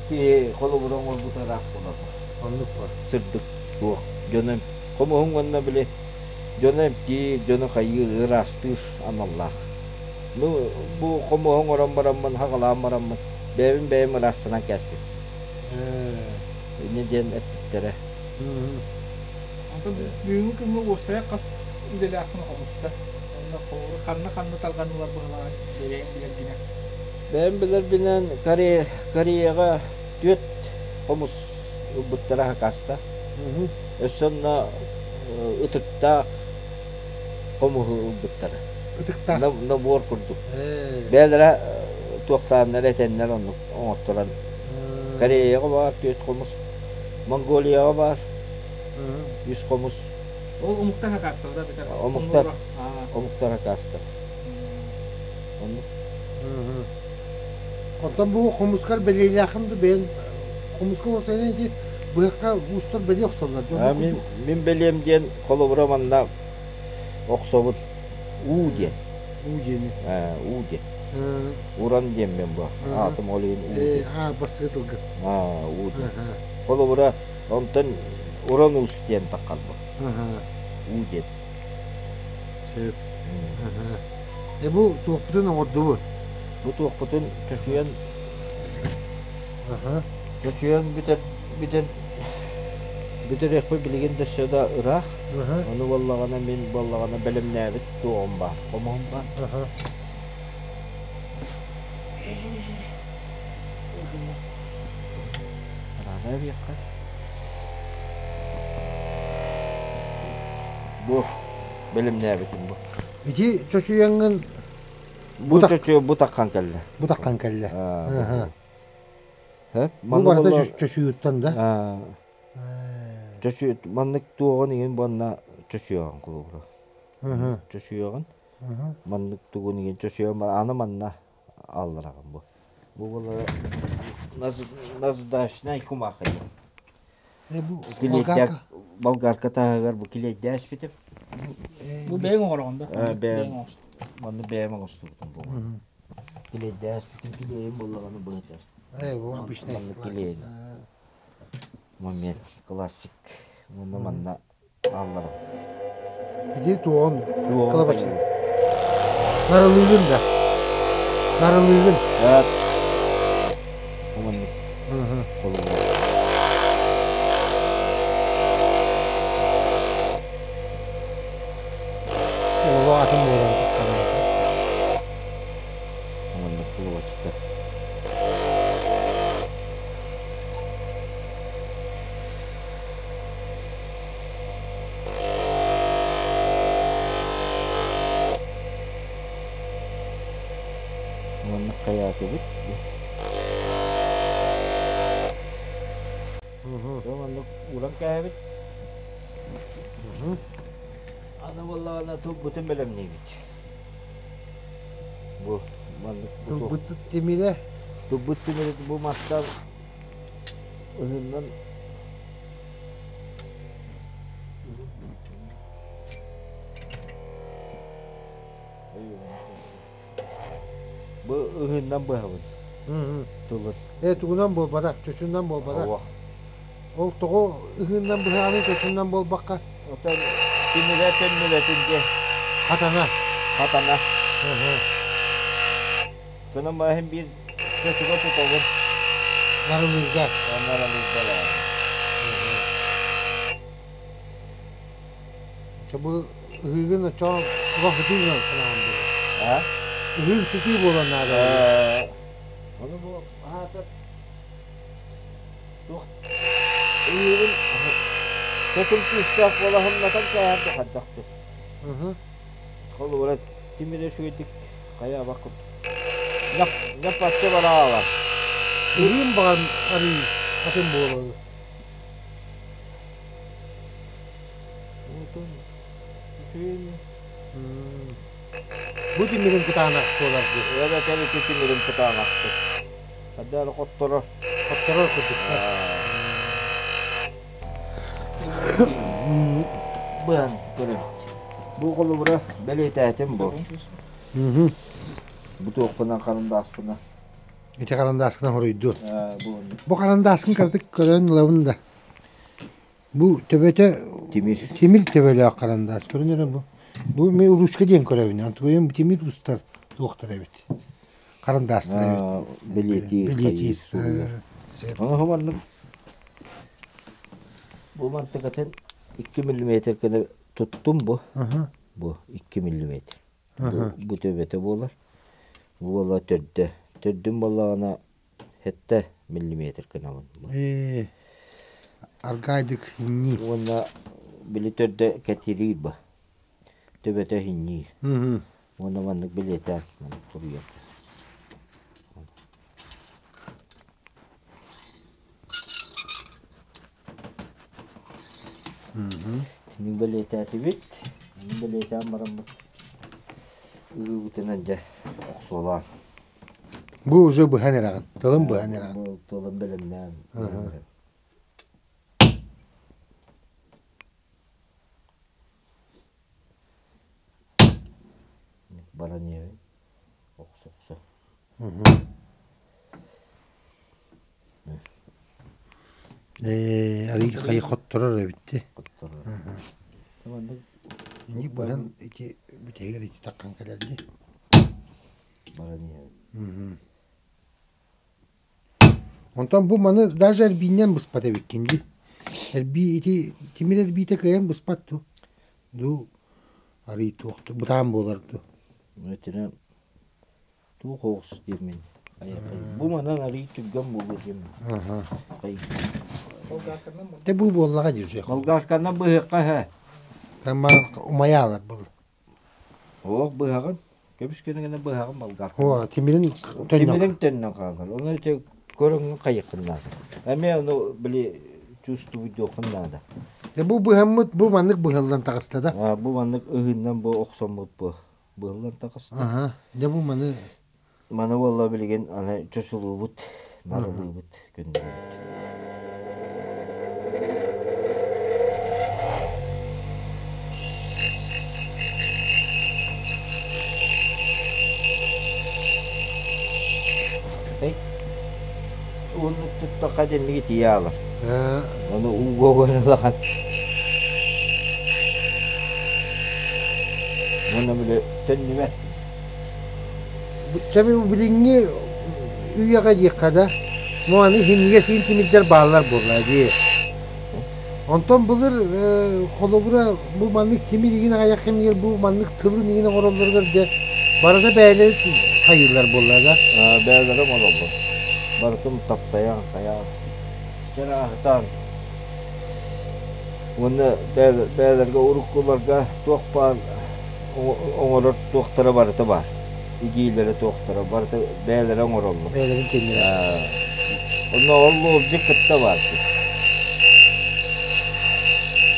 [SPEAKER 2] киһи холобура оҥорбута ыраас буолар.
[SPEAKER 1] Оннук бар.
[SPEAKER 2] Сырдык туох дьону хомуһуҥ уонна били дьону эмтиир, дьону хайыыр, ыраастыыр аналлаах. Бу хомуһу оҥорон бараммын, хаҕалаан бараммын, бэйэбин бэйэм ыраастанан кээспит. Инньэ диэн эппиттэрэ.
[SPEAKER 3] Онтон бүгүҥҥү күҥҥэ уопсайа хас идэлээххин хомуста? Онно ханна-ханна тарҕанылар быһылаан бэйэҥ билэргинэн?
[SPEAKER 2] Бэйэм билэрбинэн Кореяҕа түөрт хомус ылбыттара хакаста. Өссө онно ытыктаах хомуһу ылбыттара.
[SPEAKER 1] Ытыктаах?
[SPEAKER 2] Набор курдук. Бэйэлэрэ туохтааннар этэннэр оннук оҥотторон. Кореяҕа баар түөрт хомус, Монголияҕа баар үс хомус.
[SPEAKER 3] Ол омуктар хакастар да битэр?
[SPEAKER 2] Омуктар, омуктар хакастар. Оннук.
[SPEAKER 1] Оттон бу хомускар бэлиэлээххин да бэйэн хомуска уопсайынан ити быһахха уустар бэлиэ охсоллор.
[SPEAKER 2] Мин, мин бэлиэм диэн холобура манна охсобут уу диэн.
[SPEAKER 1] Уу диэни.
[SPEAKER 2] Уу диэн. Уран диэммин бу. Аатым ол иһин уу диэн.
[SPEAKER 1] Аа, бастакы тылга.
[SPEAKER 2] Аа, уу диэн. Холобура, онтон уран уус диэн таххар бу. Уу диэн.
[SPEAKER 1] Сөп. Э бу туохпутун оҥордубут?
[SPEAKER 2] Бу туохпутун чочуйан чочуйан бүтэр бүтэн бүтэриэхпит билигин да өссө да ыраах. Ону буоллаҕына мин буоллаҕына бэлэмнээбит туоҕум баар, хомуһум баар. Рада эбиэххэ. Бу бэлэмнээбитим бу.
[SPEAKER 1] Ити чочуйаҥҥын
[SPEAKER 2] Бу чочуйа бу таххан кэллэ.
[SPEAKER 1] Бу таххан кэллэ. Бу барыта чочуйуттан да?
[SPEAKER 2] Чочуй маннык туоҕун иһин буонна чочуйаҕын холобура. Чочуйаҕын. Маннык тугун иһин чочуйан аны манна аллараҕын бу. Бу буолара наждачнай кумаахы диэн.
[SPEAKER 1] Болгарка?
[SPEAKER 2] Болгарка таһыгар бу килиэйдээспитим.
[SPEAKER 3] Бу бэйэҥ оҥороҕун да?
[SPEAKER 2] Бэйэм Манны бэйэм оҥостубутум бу. Килиэйдээспитим килиэйим буоллаҕына быһытар.
[SPEAKER 1] Бу обычный.
[SPEAKER 2] Маннык килиэйин. Момент классик. Уонна манна аалларым.
[SPEAKER 1] Иди туон кылабаччы. Нарылыыгын да. Нарылыыгын.
[SPEAKER 2] Маннык холобура.
[SPEAKER 1] Олох атын буолан
[SPEAKER 2] Маннык кылабаччыта. Маннык хайаатыбыт. Маннык ууран кээһэбит. Аны буоллаҕына тылбытын бэлэмниибит. Бу маннык
[SPEAKER 1] Тылбыт тимирэ?
[SPEAKER 2] Тылбыт тимирэ бу мастан ыһыннан Бу ыһыыннан быһабын тылын.
[SPEAKER 1] Ээ тугунан буолбатах, чочунан буолбатах.
[SPEAKER 2] Ооба.
[SPEAKER 1] Ол тоҕо ыһыыннан быһаҕыный чочунан буолбакка?
[SPEAKER 2] Отон тимирэ төннүбэтин диэн.
[SPEAKER 1] Хатана.
[SPEAKER 2] Хатана. Көнө маһын биир чочуга тутабын.
[SPEAKER 1] Нарылыырга.
[SPEAKER 2] Нарылыырга
[SPEAKER 1] Бу ыһыыгын оччоҕо туох сытыы гынан санаан буолар?
[SPEAKER 2] А?
[SPEAKER 1] Ыһыыҥ сытыы буолан наада.
[SPEAKER 2] Ону бу аһаатар туох ыһыыбын сочум күүстээх буола хомнотон кээһэр да хайдахтык. Холобура тимири үчүгэйдик хайаабах курдук. Ньаппаччы бараала.
[SPEAKER 1] Ыһыым баҕар арыы атын буолар. Бу тимирин кытаанах буолар дии.
[SPEAKER 2] Эбэтэр ити тимирин кытаанахтык. Хадары хотторор.
[SPEAKER 1] Хотторор курдуктар.
[SPEAKER 2] Быан көрөбүт. Бу холобура бэлиэтээтим бу. Бу туохпунан харандааспына.
[SPEAKER 1] Ити харандааскынан хоруйдуо. Бу харандааскын кыратык көрөн ылабын да. Бу төбөтө
[SPEAKER 2] Тимир.
[SPEAKER 1] Тимир төбөлөөх харандаас. Көрүн эрэ бу. Бу мен ручка диэн көрөбүн. Антуйум тимир устар. туохтар эбит. Харандаастар эбит.
[SPEAKER 2] Бэлиэтиир,
[SPEAKER 1] Бэлиэтиир.
[SPEAKER 2] суруйар.
[SPEAKER 1] Сөп.
[SPEAKER 2] Ону маннык бу мантыкатын 2 миллиметр гына туттум бу. Бу 2 миллиметр. Бу, бу төбөтө буолар. Бу буола төрдө. Төрдүм буоллаҕына 7 миллиметр гынабын.
[SPEAKER 1] Ээ, аргаайдык иннии.
[SPEAKER 2] Уонна били төрдө кэтириир ба. Төбөтө иһинниир. Уонна маннык билиэтээн маннык суруйар. Итини бэлиэтээтибит. Ини бэлиэтээн бараммыт ыыбытынан дьэ охсуолаан.
[SPEAKER 1] Бу уже быһан эрэҕин, тылын быһан эрэҕин.
[SPEAKER 2] Бу тылын бэлэмнээн. Баран иһэбин. Охсо-охсо.
[SPEAKER 1] Ээ, арый хайы хотторор эбит дии.
[SPEAKER 2] Хотторор. Маннык
[SPEAKER 1] Ини быһан ити бүтэһигэр ити таххан кэлэр дии.
[SPEAKER 2] Баран иһэбин.
[SPEAKER 1] Онтон бу маны даже эрбииннэн быспат эбиккин дии. Эрбии ити тимир эрбиитэ кыайан быспат дуу? Дуу арый туох бытаан буолар дуу?
[SPEAKER 2] Итинэн туох оҕус диэммин бу манан арый түргэн буолуо диэммин.
[SPEAKER 1] Те бу буоллаҕа дии.
[SPEAKER 2] Болгарканан быһыахха һэ.
[SPEAKER 1] Умайаалар был.
[SPEAKER 2] Оох быһаҕын көмүс гына быһаҕын болгарка.
[SPEAKER 1] О, тимирин
[SPEAKER 2] Тимирин төннөн хаалар. Ону ити көрөҥҥүн хайыххын наада. Эмиэ ону били чувствуйдуоххун наада.
[SPEAKER 1] Бу быһаммыт бу маннык быһыллан таҕыста да?
[SPEAKER 2] Бу маннык ыһыыннан бу охсоммут бу быһыллан таҕыста.
[SPEAKER 1] Аха. Дьэ бу маны
[SPEAKER 2] Маны буолла билигин аны чочулуубут, нарылыыбыт, көннөрөбүт. Уонна туттахха дэнники тиийэ аалар. Ону ууга уган Уонна били төннүбэт.
[SPEAKER 1] Чэ билиҥҥи үйэҕэ диэххэ да, ну аны иһиннигэ сиин тимирдэр бааллар буолла дии. Онтон былыр холобура бу маннык тимир игин аҕыйах кэмигэр бу маннык тылын игин оҥороллоругар дьэ барыта бэйэлэри хайыыллар буолла да.
[SPEAKER 2] Бэйэлэрэ оҥороллор. Барытын таптайан, хайаан, чарааһытаан. Уонна бэйэлэргэ уруккуларга туох баар оҥорор туохтара барыта баар. Идиилэрэ туохтара барыта бэйэлэрэ оҥороллор.
[SPEAKER 1] Бэйэлэрин кэннилэр.
[SPEAKER 2] Онно ол луолдьу кытта баар.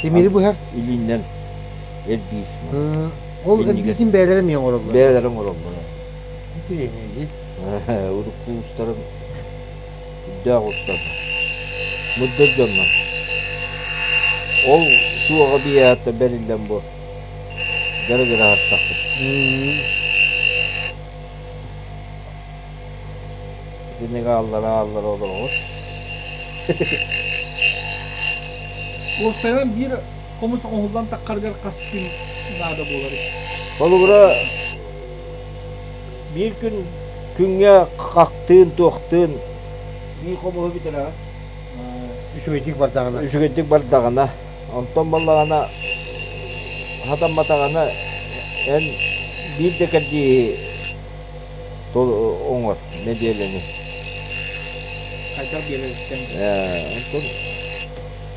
[SPEAKER 1] Тимири быһар?
[SPEAKER 2] Илииннэн эрбиир.
[SPEAKER 1] Ол эрбиитин бэйэлэрэ эмиэ оҥороллор.
[SPEAKER 2] Бэйэлэрэ оҥороллор.
[SPEAKER 1] Интириэһинэй
[SPEAKER 2] Урукку уустарын үрдээх уустар. Мындыр дьоннор. Ол суоҕа биэһэттэ бэриллэн бу дьарыгыраһаттахпыт. Итинник ааллара ааллара олороҕут.
[SPEAKER 3] Уопсайынан биир хомус оҥоһуллан таххарыгар хас күн наада буоларый?
[SPEAKER 2] Холобура, биир күн күҥҥэ хахтыын, туохтыын биир хомуһу бүтэрэҕин.
[SPEAKER 1] Үчүгэйдик бардаҕына.
[SPEAKER 2] Үчүгэйдик бардаҕына. Онтон буоллаҕына хатамматаҕына эн биир да кэрдииһи оҥор нэдиэлэни.
[SPEAKER 3] Хайдах биэрэриттэн?
[SPEAKER 2] Онтон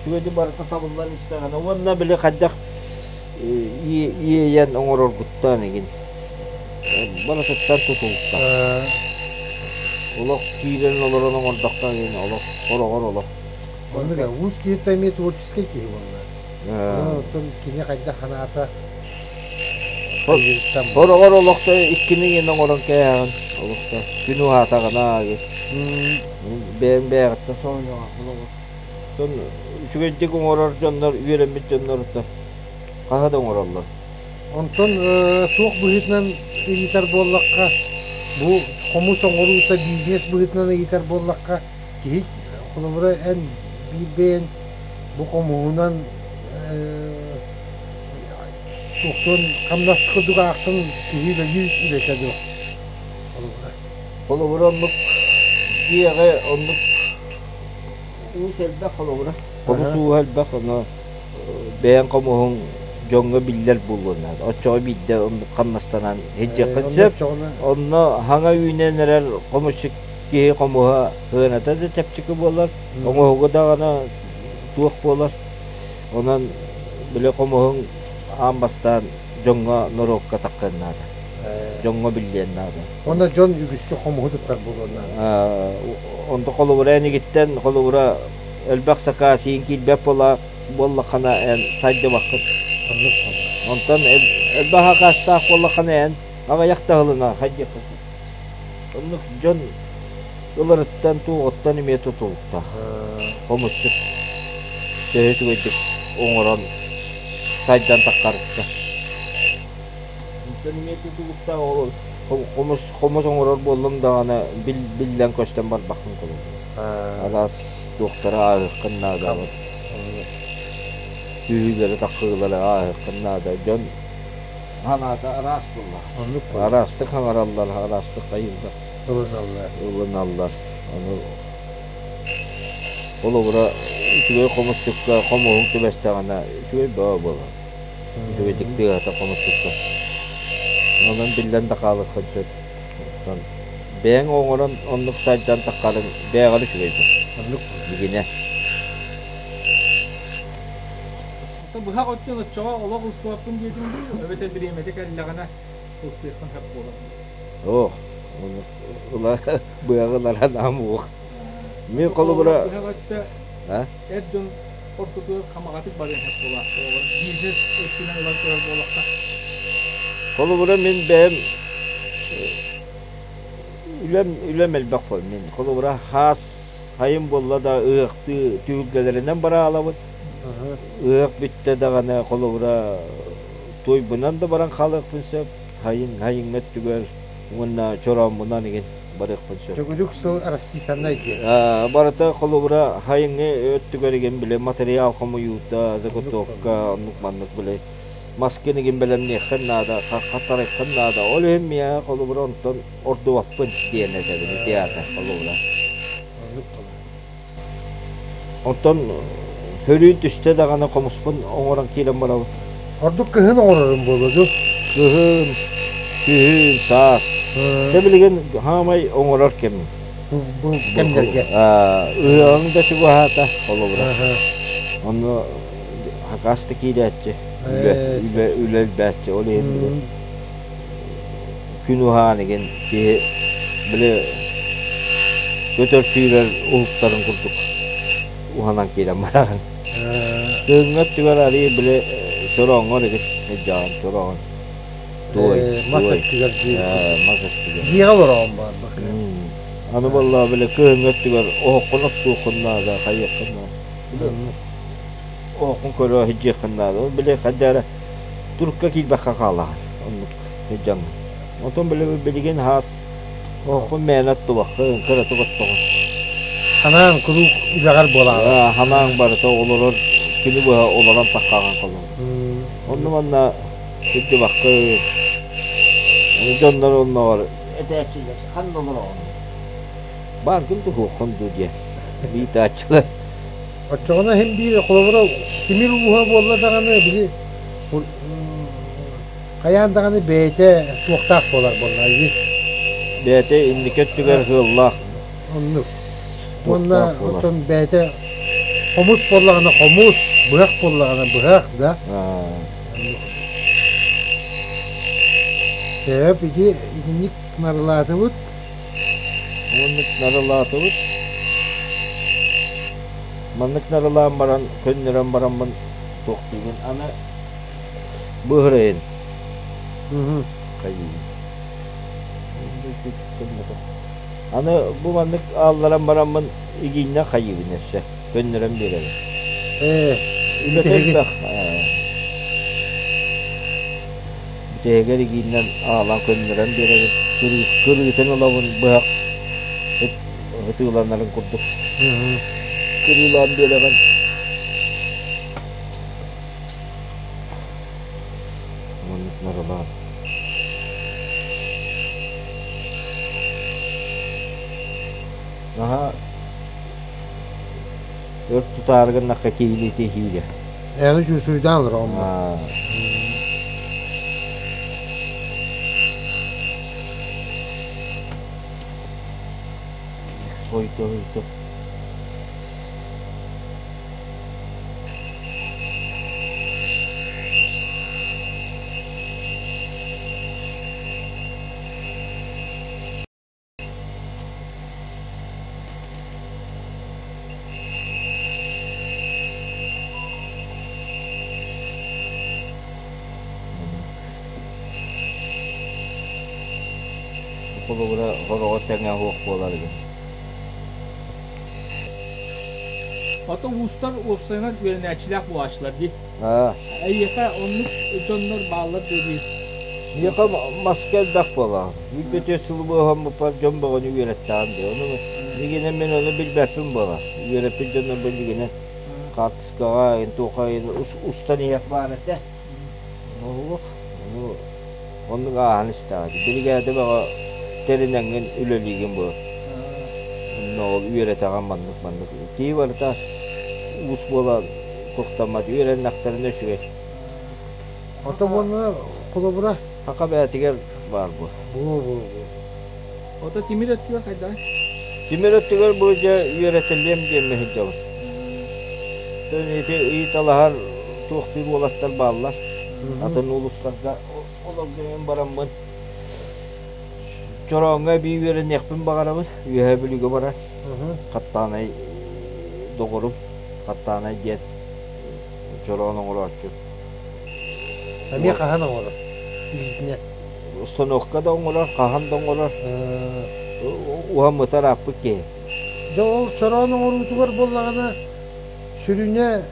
[SPEAKER 2] үчүгэйдик барыта табыллан истэҕинэ уонна били хайдах иэйэн оҥороргуттан игин барытыттан тутулуктаах. Олох киирэн олорон оҥордоххо игин олох хороҕор олох.
[SPEAKER 1] Оннук уус киһитэ эмиэ творческай киһи буолла. Оттон кини хайдах санаата
[SPEAKER 2] Хороҕор олохто иккини иэн оҥорон кээһэҕин олохто күн уһаатаҕына аайы бэйэҥ бэйэҕиттэн соһуйаҕын Оттон үчүгэйдик оҥорор дьоннор үөрэммит дьоннор хаһа да оҥороллор.
[SPEAKER 1] Онтон туох быһыытынан ыйытар буоллахха, бу хомус оҥоруута бизнес быһыытынан ыйытар буоллахха, киһи холобура эн биир бэйэҥ бу хомуһунан туохтуон хамнас курдук аахсан киһи үлэлиир үлэтэ дуо? Холобура.
[SPEAKER 2] Холобура оннук дьиэҕэ оннук уус элбэх холобура. Хомус ууһа элбэх, ону бэйэҥ хомуһуҥ дьоҥҥо биллэр буолуон наада. Оччоҕо биирдэ оннук хамнастанан иһдьиэххин сөп. Онно хаҥа үүнэн эрэр хомусчут киһи хомуһа сыаната да чэпчэки буолар, оҥоһуга даҕаны туох буолар. Онон били хомуһуҥ аан бастаан дьоҥҥо норуокка таххыан наада. Дьоҥҥо биллиэн наада.
[SPEAKER 1] Уонна дьон үгүстүк хомуһу туттар буолуон наада.
[SPEAKER 2] Онто холобура энигиттэн холобура элбэх сакаас иин киирбэт буола буоллаххына эн сайдыбаккын.
[SPEAKER 1] Оннук
[SPEAKER 2] Онтон элбэх акаастаах буоллаххына эн аҕыйах таһылына хайдыаххын сөп. Оннук дьон ыларыттан туоҕуттан эмиэ тутулуктаах. Хомусчут төһө үчүгэйдик оҥорон сайдан таххарыттан. Онтон эмиэ тутулуктаах ол хомус хомус оҥорор буоллуҥ даҕаны биллэн көстөн барбаккын курдук. Араас туохтары ааһыаххын наада. Түһүүлэри тахсыылары ааһыаххын наада. Дьон санаата араас буоллаҕа.
[SPEAKER 1] Оннук
[SPEAKER 2] Араастык хаҥараллар, араастык хайыыллар.
[SPEAKER 1] Ылыналлар.
[SPEAKER 2] Ылыналлар. Ону холобура үчүгэй хомусчукка хомуһуҥ түбэстэҕинэ үчүгэй бөҕө буолар. Үчүгэйдик тыаһата хомусчукка. Онон биллэн да хаалыаххын сөп. Оттон бэйэҥ оҥорон оннук сайдан таххарыҥ бэйэҕэр үчүгэй буолар.
[SPEAKER 1] Оннук.
[SPEAKER 2] Дьигинэ.
[SPEAKER 3] Оттон быһах өттүн оччоҕо олох ылсыбаппын диэтиҥ дуу, эбэтэр бириэмэтэ кэллэҕинэ ылсыаххын сөп буолар дуу?
[SPEAKER 2] Ох, ыла быһаҕы ылара наам уох. Мин холобура
[SPEAKER 3] Быһах өттө эр дьон ортотугар хамаҕатык барыан сөп буолаах бизнес өттүнэн ылан көрөр буоллахха.
[SPEAKER 2] Холобура мин бэйэм үлэм үлэм элбэх буол мин холобура хаас хайым буолла да ыһыахтыы түһүлгэлэринэн бараалабыт Ыһыах бүттэ даҕаны холобура туойбунан да баран хаалыахпын сөп, хайын хайыҥҥа өттүгэр уонна чорооммунан игин барыахпын сөп.
[SPEAKER 1] Төгүрүк сыл расписаннай диэн.
[SPEAKER 2] Барыта холобура хайыҥҥы өттүгэр игин били материал хомуйуута, заготовка, оннук маннык били маскын игин бэлэмниэххин наада, хатарыаххын наада. Ол иһин миэхэ холобура онтон ордубаппын диэн этэбин театр холобура.
[SPEAKER 1] Оннук
[SPEAKER 2] Онтон хөрүүн түстэ даҕаны хомуспун оҥорон киирэн барабын.
[SPEAKER 1] Ордук кыһын оҥорорум буолуо дуу?
[SPEAKER 2] Кыһын, күһүн, саас. Дьэ билигин хаамай оҥорор кэмим.
[SPEAKER 1] Бу кэмнэргэ.
[SPEAKER 2] Ыһыаҕыҥ да чугаһаата, холобура. Онно хакас да киирээччи, үлэ, үлэ, үлэ элбээччи. Ол иһин билигин күн уһаан игин киһи били көтөр сүүрэр уһуктарын курдук уһанан киирэн бараҕын. Кыһыҥҥы өттүгэр арыый били чорооҥҥор игин сылдьаҕын чороон туой
[SPEAKER 1] мас
[SPEAKER 2] туой
[SPEAKER 1] өттүгэр
[SPEAKER 2] мас өттүгэр
[SPEAKER 1] дьиэҕэ олороҕун баар
[SPEAKER 2] Аны буоллаҕа били кыһыҥҥы өттүгэр оһоххун оттуоххун наада хайыаххын наада. Били оһоххун көрө сылдьыаххын наада. Ол били хайда эрэ турукка киирбэххэ хаалаҕын оннук сылдьаҥҥын. Онтон били билигин хаас оһоххун мээнэ оттубаккын, кыратык оттоҕун.
[SPEAKER 1] Ханаан куруук үлэҕэр буолаҕын.
[SPEAKER 2] Ханаан барыта олорор күнү быһа олорон таххаҕын холобур. Онно манна сылдьыбаккын. Дьоннор оннооҕор этээччилэр ханна олороҕун? Бааргын туһуоххун дуу диэн ыйытааччылар.
[SPEAKER 1] Оччоҕуна иһин биир холобура тимир ууһа буолла даҕаны били хайаан даҕаны бэйэтэ туохтаах буолар буолла дии.
[SPEAKER 2] Бэйэтэ инники өттүгэр сыаллаах.
[SPEAKER 1] Оннук. Уонна оттон бэйэтэ хомус буоллаҕына хомус, быһах буоллаҕына быһах да. Сөп ити итинник нарылаатыбыт.
[SPEAKER 2] Уонна нарылаатыбыт. Маннык нарылаан баран, көннөрөн бараммын туохтуубун аны быһырайын. Хайыыбын. Аны бу маннык аалларан бараммын игииннэн хайыыбын өссө көннөрөн биэрэбин.
[SPEAKER 1] Ээ,
[SPEAKER 2] Үлэтэ элбэх. Бүтэһигэр игииннэн аалан көннөрөн биэрэбин. Кырыытын ылабын быһах ытыыланарын курдук. Кырыылаан биэрэҕин. Маннык нарылаан. Наһаа өр тутаары гыннахха киһилиити иһиирэ.
[SPEAKER 1] Эни чуусуйдаан олор онно.
[SPEAKER 2] Ойто ойто. Холобура, хороҕо тэҥэ суох буолар эбит.
[SPEAKER 3] Ото уустар уопсайынан үөрэнээччилээх буолааччылар дии. Эйиэхэ оннук дьоннор бааллар дуо диир.
[SPEAKER 2] Миэхэ маска элбэх буолаҕын. Үүрбэтиэ сулубуоһаммыппар дьон бөҕөнү үөрэттэҕим дии. Ону билигинэн мин ону билбэппин буолар. Үөрэппит дьоннорбун билигинэн хаартыскаҕа, туохха устан иһиэх баар этэ. Ону оннук ааһан истэҕэ. Биригээдэ бөҕө тэринэҥҥин үлэлиигин бу. Онно ол үөрэтэҕин маннык-маннык. Киһи барыта уус буолан Куттаммат үөрэннэхтэринэ үчүгэй.
[SPEAKER 1] Ото уонна холобура?
[SPEAKER 2] Саха бэйэтигэр баар бу.
[SPEAKER 1] Бу-бу-бу.
[SPEAKER 3] Ото тимир өттүгэр хайдаҕый?
[SPEAKER 2] Тимир өттүгэр бу дьэ үөрэтиллиэм диэммин сылдьабын. Ити ыйыталаһар туохтуур уолаттар бааллар. Атын улуустарга олорго бараммын Чорооҥҥо эбии үөрэниэхпин баҕарабын. Үөһээ Бүлүүгэ барар. Хаттаанай доҕорум Хаттаанай диэн чороон оҥорооччу.
[SPEAKER 1] Эмиэ хаһан оҥорор? Илиитинэн.
[SPEAKER 2] Установка да оҥорор, хаһан да оҥорор. Уһаммыта ырааппыт киһи.
[SPEAKER 1] Дьэ ол чороон оҥоруутугар буоллаҕына сүрүнэ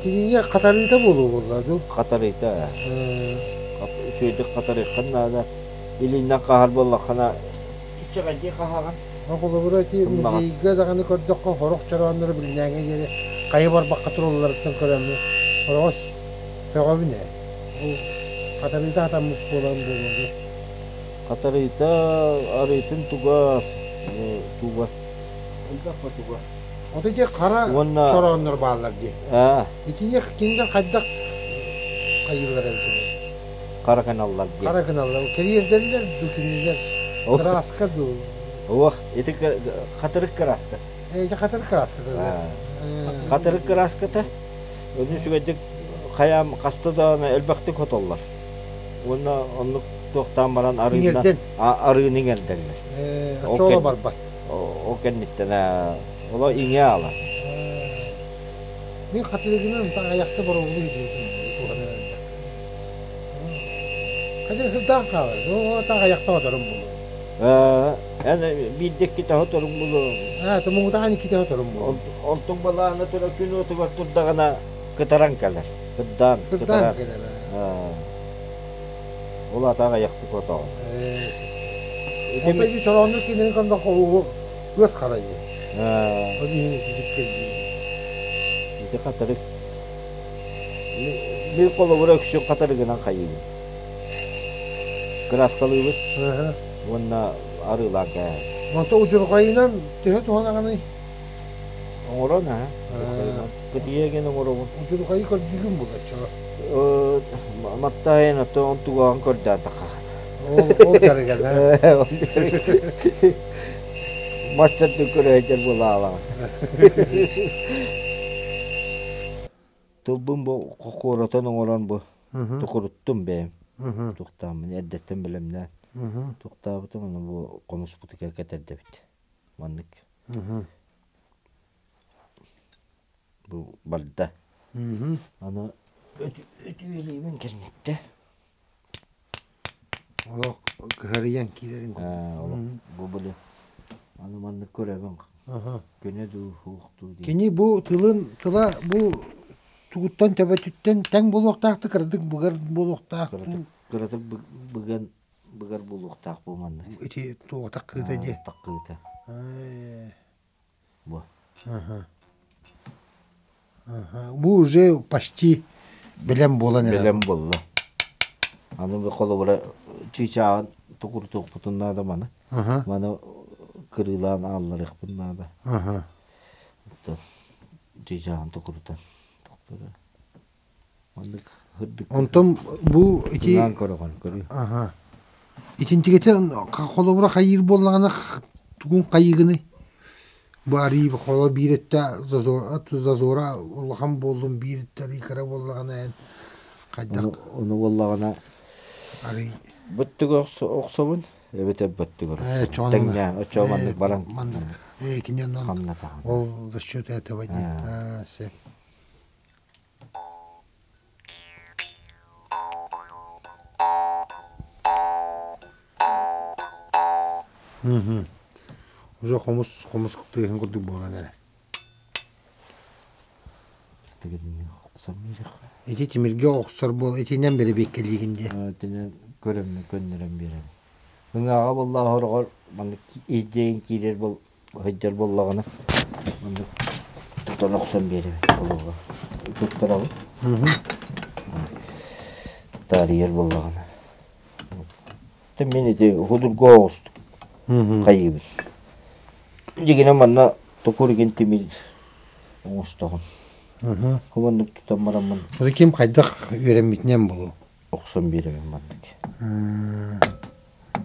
[SPEAKER 1] кинигэ хатарыыта буолуо буолла дуу?
[SPEAKER 2] Хатарыыта. Үчүгэйдик хатарыаххын наада. Илииннэн хаһар буоллаххына иччэҕэйдии хаһаҕын.
[SPEAKER 1] Холобура ити музейга даҕаны көрдөххө сорох чорооннору билинээҥҥэ диэри хайа барбахха туралларыттан көрөммүн сороҕос сөҕөбүн ээ. Бу хатарыыта хатаммыт буолан буолуо.
[SPEAKER 2] Хатарыыта арыытын туга туга элбэх туга.
[SPEAKER 1] Ото ити хара
[SPEAKER 2] Уонна
[SPEAKER 1] чорооннор бааллар дии.
[SPEAKER 2] Аа.
[SPEAKER 1] Итини кинилэр хайдах хайыыллар эбит
[SPEAKER 2] Хара гыналлар диэн.
[SPEAKER 1] Хара гыналлар. Кэриэрдэллэр дуу кинилэр? Краска дуу?
[SPEAKER 2] Ох, ити хатырык краска.
[SPEAKER 1] Ити хатырык краската.
[SPEAKER 2] Хатырык краската. Өнү үчүгэйдик хайаам хаста да элбэхтик хотоллор. Уонна оннук туохтаан баран арыынна арыыны иҥэрдэллэр.
[SPEAKER 1] Оччоҕо барбат.
[SPEAKER 2] Ол кэнниттэн оло иҥэ аала.
[SPEAKER 1] Мин хатырыгынан айахта боробулу диэтим. Хадыр сырдаах хаалар. Оо, таах айахта оторум булу.
[SPEAKER 2] Эн биирдэ иккитэ оторум булу.
[SPEAKER 1] Аа, тумугутаан иккитэ оторум булу.
[SPEAKER 2] Онтуҥ балаана тура күн уотугар турдаҕына кытаран кэлэр. Кырдаан,
[SPEAKER 1] Кырдаан кэлэр.
[SPEAKER 2] Ол атаах айахтык отоҕун.
[SPEAKER 1] Ити чорооннук кинини көрдөххө ыас харайы. Ол иһин
[SPEAKER 2] Ити хатырык Бил холобура үксүн хатырыгынан хайыыбын. Кырааскалыыбыт уонна арыылаан кээһэбит.
[SPEAKER 1] Онто удьурҕайынан төһө туһанаҕыный?
[SPEAKER 2] Оҥорон аа. Кытыйа гэн оҥоробун.
[SPEAKER 1] Удьурҕайы көрдүүгүн булаччаҕа.
[SPEAKER 2] Маттаайын оттон он тугааҕын көрдөөн
[SPEAKER 1] Ол ол дьарыгар
[SPEAKER 2] Мастер көрөөчөр буолаалаҕын. Тылбын бу куоратан оҥорон бу тукуруттум бэйэм. Туохтааммын эрдэттэн бэлэмнээн туохтаабытым ону бу хомуспутугар кэтэрдэбит. Маннык. Бу барда. Аны өтүөлүүбүн кэнниттэн.
[SPEAKER 1] Олох кыһарыйан киирэрин
[SPEAKER 2] курдук. Бу били аны маннык көрөбүн көнө дуу суох дуу диэн.
[SPEAKER 1] Кини бу тылын тыла бу тугуттан төбөтүттэн тэҥ буолуохтаахтык кыратык быгар буолуохтаах
[SPEAKER 2] Кыратык быган быгар буолуохтаах бу маннык.
[SPEAKER 1] Ити туоҕа таккыыта дии.
[SPEAKER 2] Таккыыта. Бу.
[SPEAKER 1] Бу уже почти бэлэм буолан эрэр.
[SPEAKER 2] Бэлэм буолла. Аны бу холобура чыычааҕын тукурутуохпутун наада маны. Маны кырыылаан аалларыахпын наада. Оттон дьыдьаан токурутан тохторо. Маннык һырдык
[SPEAKER 1] Онтон бу ити
[SPEAKER 2] тыҥаан көрөҕүн көрүү.
[SPEAKER 1] Аха. Итинтигэтэ холобура хайыыр буоллаҕына тугун хайыыгыный? Бу арыы холо биир өттө зазора, зазора улахан буоллун биир өттө арыы кыра буоллаҕына эн хайдах
[SPEAKER 2] Ону, ону буоллаҕына
[SPEAKER 1] арый
[SPEAKER 2] бөттүгэ охсобун эбэтэр бөттүгэр охсобун. Тэҥнээн оччоҕо маннык баран
[SPEAKER 1] маннык кини онон
[SPEAKER 2] хамнатаҕын.
[SPEAKER 1] Ол за счет этого дии. Се. Уже хомус хомус тыаһын курдук буолан эрэ. Ити тимиргэ охсор буол итинэн бэрэбиэккэлиигин диэ.
[SPEAKER 2] Итинэн көрөммүн көннөрөн биэрэбин. Ыҥааҕа буоллаҕа хороҕор маннык иһдьэйин киирэр бол сылдьар буоллаҕына маннык тутан охсон биэрэбин олоҕо туттарабын. Таарыйар буоллаҕына. Мин ити худурга оҕустук хайыыбын. Дьигинэ манна токур игин тимир оҥостоҕун. Хомоннук тутан бараммын.
[SPEAKER 1] Ол ким хайдах үөрэммитинэн буолуо?
[SPEAKER 2] Охсон биэрэбин маннык.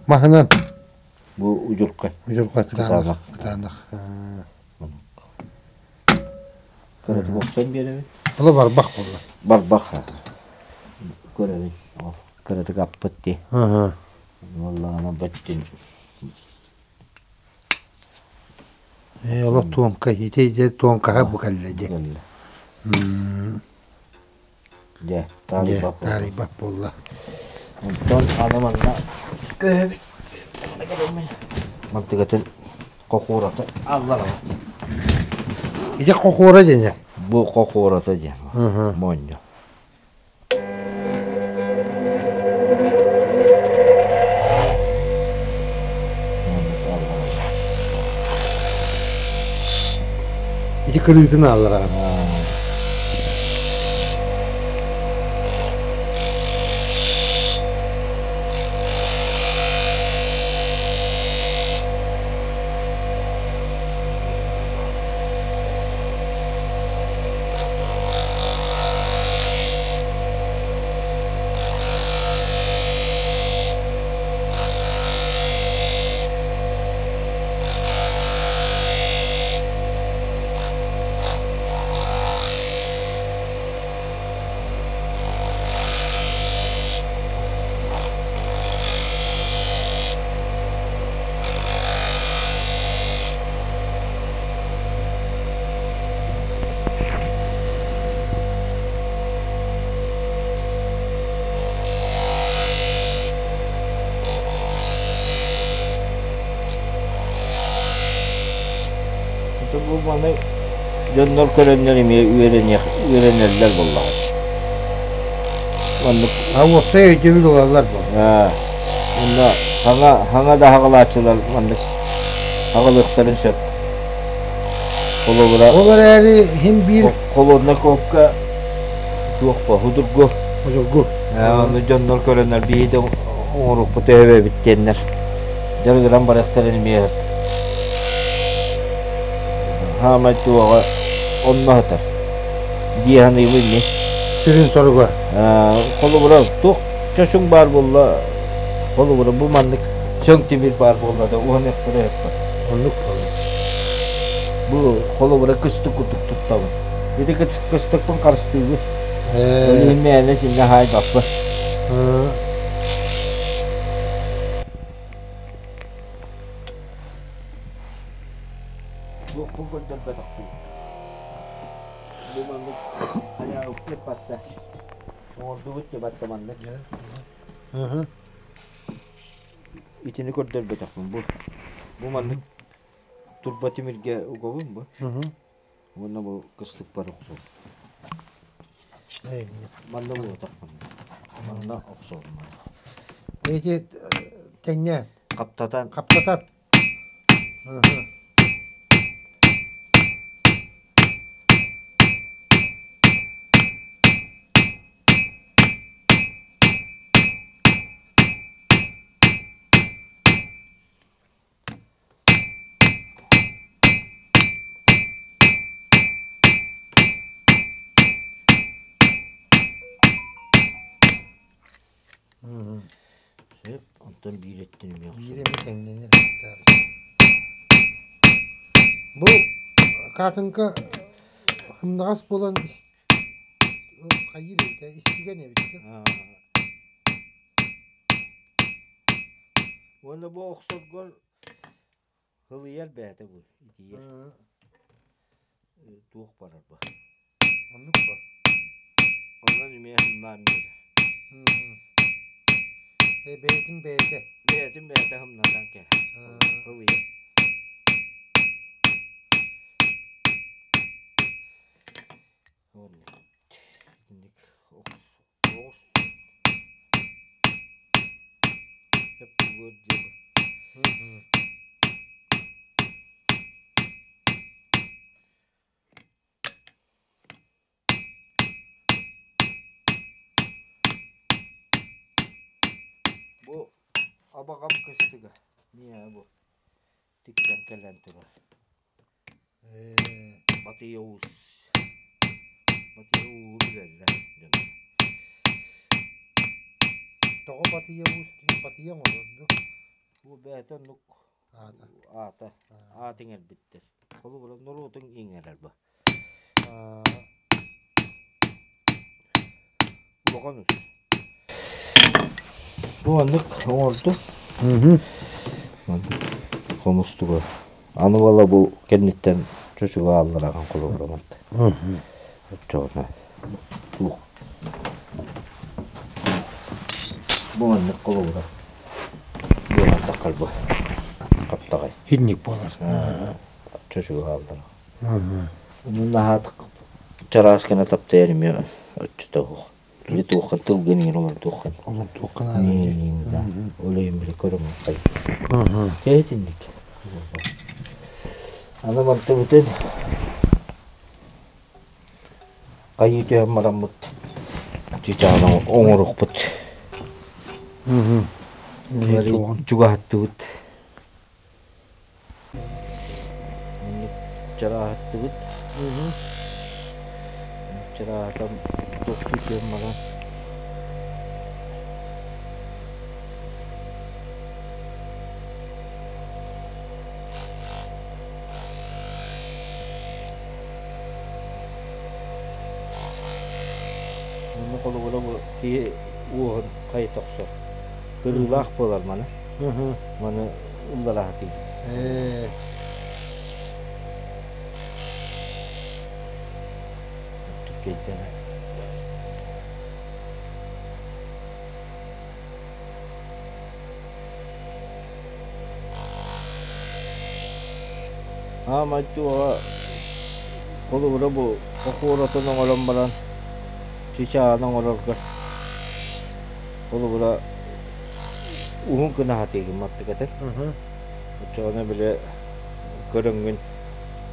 [SPEAKER 1] Маһынан?
[SPEAKER 2] Бу удьурхай.
[SPEAKER 1] Удьурхай кытаанах. Кытаанах.
[SPEAKER 2] Кыратык охсон биэрэбин.
[SPEAKER 1] Ола барбах буолла.
[SPEAKER 2] Барбах. Көрөбүн. Ол кыратык аппыт дии. Уоллаҕына баччын
[SPEAKER 1] Ээ, олох туомка, ити дьэ туомкаһа бу кэллэ дьэ.
[SPEAKER 2] Кэллэ. Дьэ,
[SPEAKER 1] Дьэ,
[SPEAKER 2] таарыйбат буолла.
[SPEAKER 1] таарыйбат буолла.
[SPEAKER 2] Онтон аны манна көһөбүт. Мантыгатын хохуората алларабыт.
[SPEAKER 1] Ити хохуора диэн
[SPEAKER 2] Бу хохуората диэн моонньо.
[SPEAKER 1] Ити кырыытын ааллараҕын.
[SPEAKER 2] Бу маны дьоннор көрөннөр эмиэ үөрэниэх үөрэнэллэр буоллаҕа. Маннык
[SPEAKER 1] А уопсай өйдөбүл ылаллар буо.
[SPEAKER 2] Онно хаҥа хаҥа да хаҕалааччылар маннык хаҕалыахтарын сөп. Холобура
[SPEAKER 1] Ол эрээри иһин биир
[SPEAKER 2] холоднай коопка туох ба худургу.
[SPEAKER 1] Худургу.
[SPEAKER 2] Ону дьоннор көрөннөр биһи да оҥоруохпут өһөбөбүт диэннэр дьарыгыран барыахтарын эмиэ хаамай туоҕа онно сытар дии саныыбын мин.
[SPEAKER 1] Сүрүн соруга.
[SPEAKER 2] Холобура туох чочуҥ баар буолла холобура бу маннык сөҥ тимир баар буолла да уһаныахтара өппөт.
[SPEAKER 1] Оннук буолар.
[SPEAKER 2] Бу холобура кыстык курдук туттабын. Ити кыстыкпын харыстыыбын. Ол иһин мээнэ итиннэ хаайбаппын. Туохпун көрдөрбөтөхпүн. Бу маннык хайаабыппыт барда. Оҥордубут да барда маннык. Итини көрдөрбөтөхпүн бу. Бу маннык турба тимиргэ угабын бу. Уонна бу кыстыкпар охсуом. Манна буолбатахпын. Манна охсуом.
[SPEAKER 1] Эти тэҥнээн.
[SPEAKER 2] Хаптатан.
[SPEAKER 1] Хаптатан.
[SPEAKER 2] Сөп, онтон биир өттүн эмиэ
[SPEAKER 1] Биир
[SPEAKER 2] охсобут.
[SPEAKER 1] эмэ тэҥнэнэр Бу хаатыҥка сымнаҕас буолан хайыыр эбит ээ, истигэн эбит
[SPEAKER 2] Уонна бу охсоргор һылыйар бэйэтэ бу итийэр. Туох барар бу.
[SPEAKER 1] Оннук ба.
[SPEAKER 2] Онон эмиэ һымнаан биэрэр.
[SPEAKER 1] Бэйэтин бэйэтэ.
[SPEAKER 2] Бэйэтин бэйэтэ һымнатан кэһэр. Һылыйар. Оннук. Итинник оҕус сөп буолуор диэри. Бу абаҕам кыстыга. Миэхэ бу тиксэн кэлэн турар. Батыйа уус. Батыйа ууһу билэллэр дьон.
[SPEAKER 1] Тоҕо батыйа уус диэн батыйа оҥорор дуу?
[SPEAKER 2] Бу бэйэтэ оннук
[SPEAKER 1] Аата.
[SPEAKER 2] аата аат иҥэрбиттэр. Холобура норуотуҥ иҥэрэр бу. Улахан ус. Бу маннык оҥордум. Маннык хомустуга. Аны буола бу кэнниттэн чочуга ааллараҕын холобура манта. Оччоҕуна туох бу маннык холобура буолан таххар бу хаптаҕай.
[SPEAKER 1] Хинник буолар.
[SPEAKER 2] Чочуга ааллараҕын. Онон наһаа чараас гына таптайар эмиэ оччото суох. Или туоххан тылгын иҥин олордуоххун.
[SPEAKER 1] Олордуоххун аана дии.
[SPEAKER 2] Ол иһин били көрөҥҥүн Дьэ итинник. Аны мантыбытын хайыы түһэн бараммыт чычааны оҥорукпут. Чугаһаттыбыт. Маннык чарааһаттыбыт. Чарааһатан тохтуу түһэн баран Манна холобура бу киһи уоһун хайыта охсор. Кырыылаах буолар маны. Маны ыллараһатыы.
[SPEAKER 1] Ээ.
[SPEAKER 2] Түккэйдэнэ. Аамай туоҕа холобура бу хохуоратын оҥорон баран чычааны оҥорорго холобура уһун гына сатыыгын маттыкатын. Оччоҕуна били көрөҥҥүн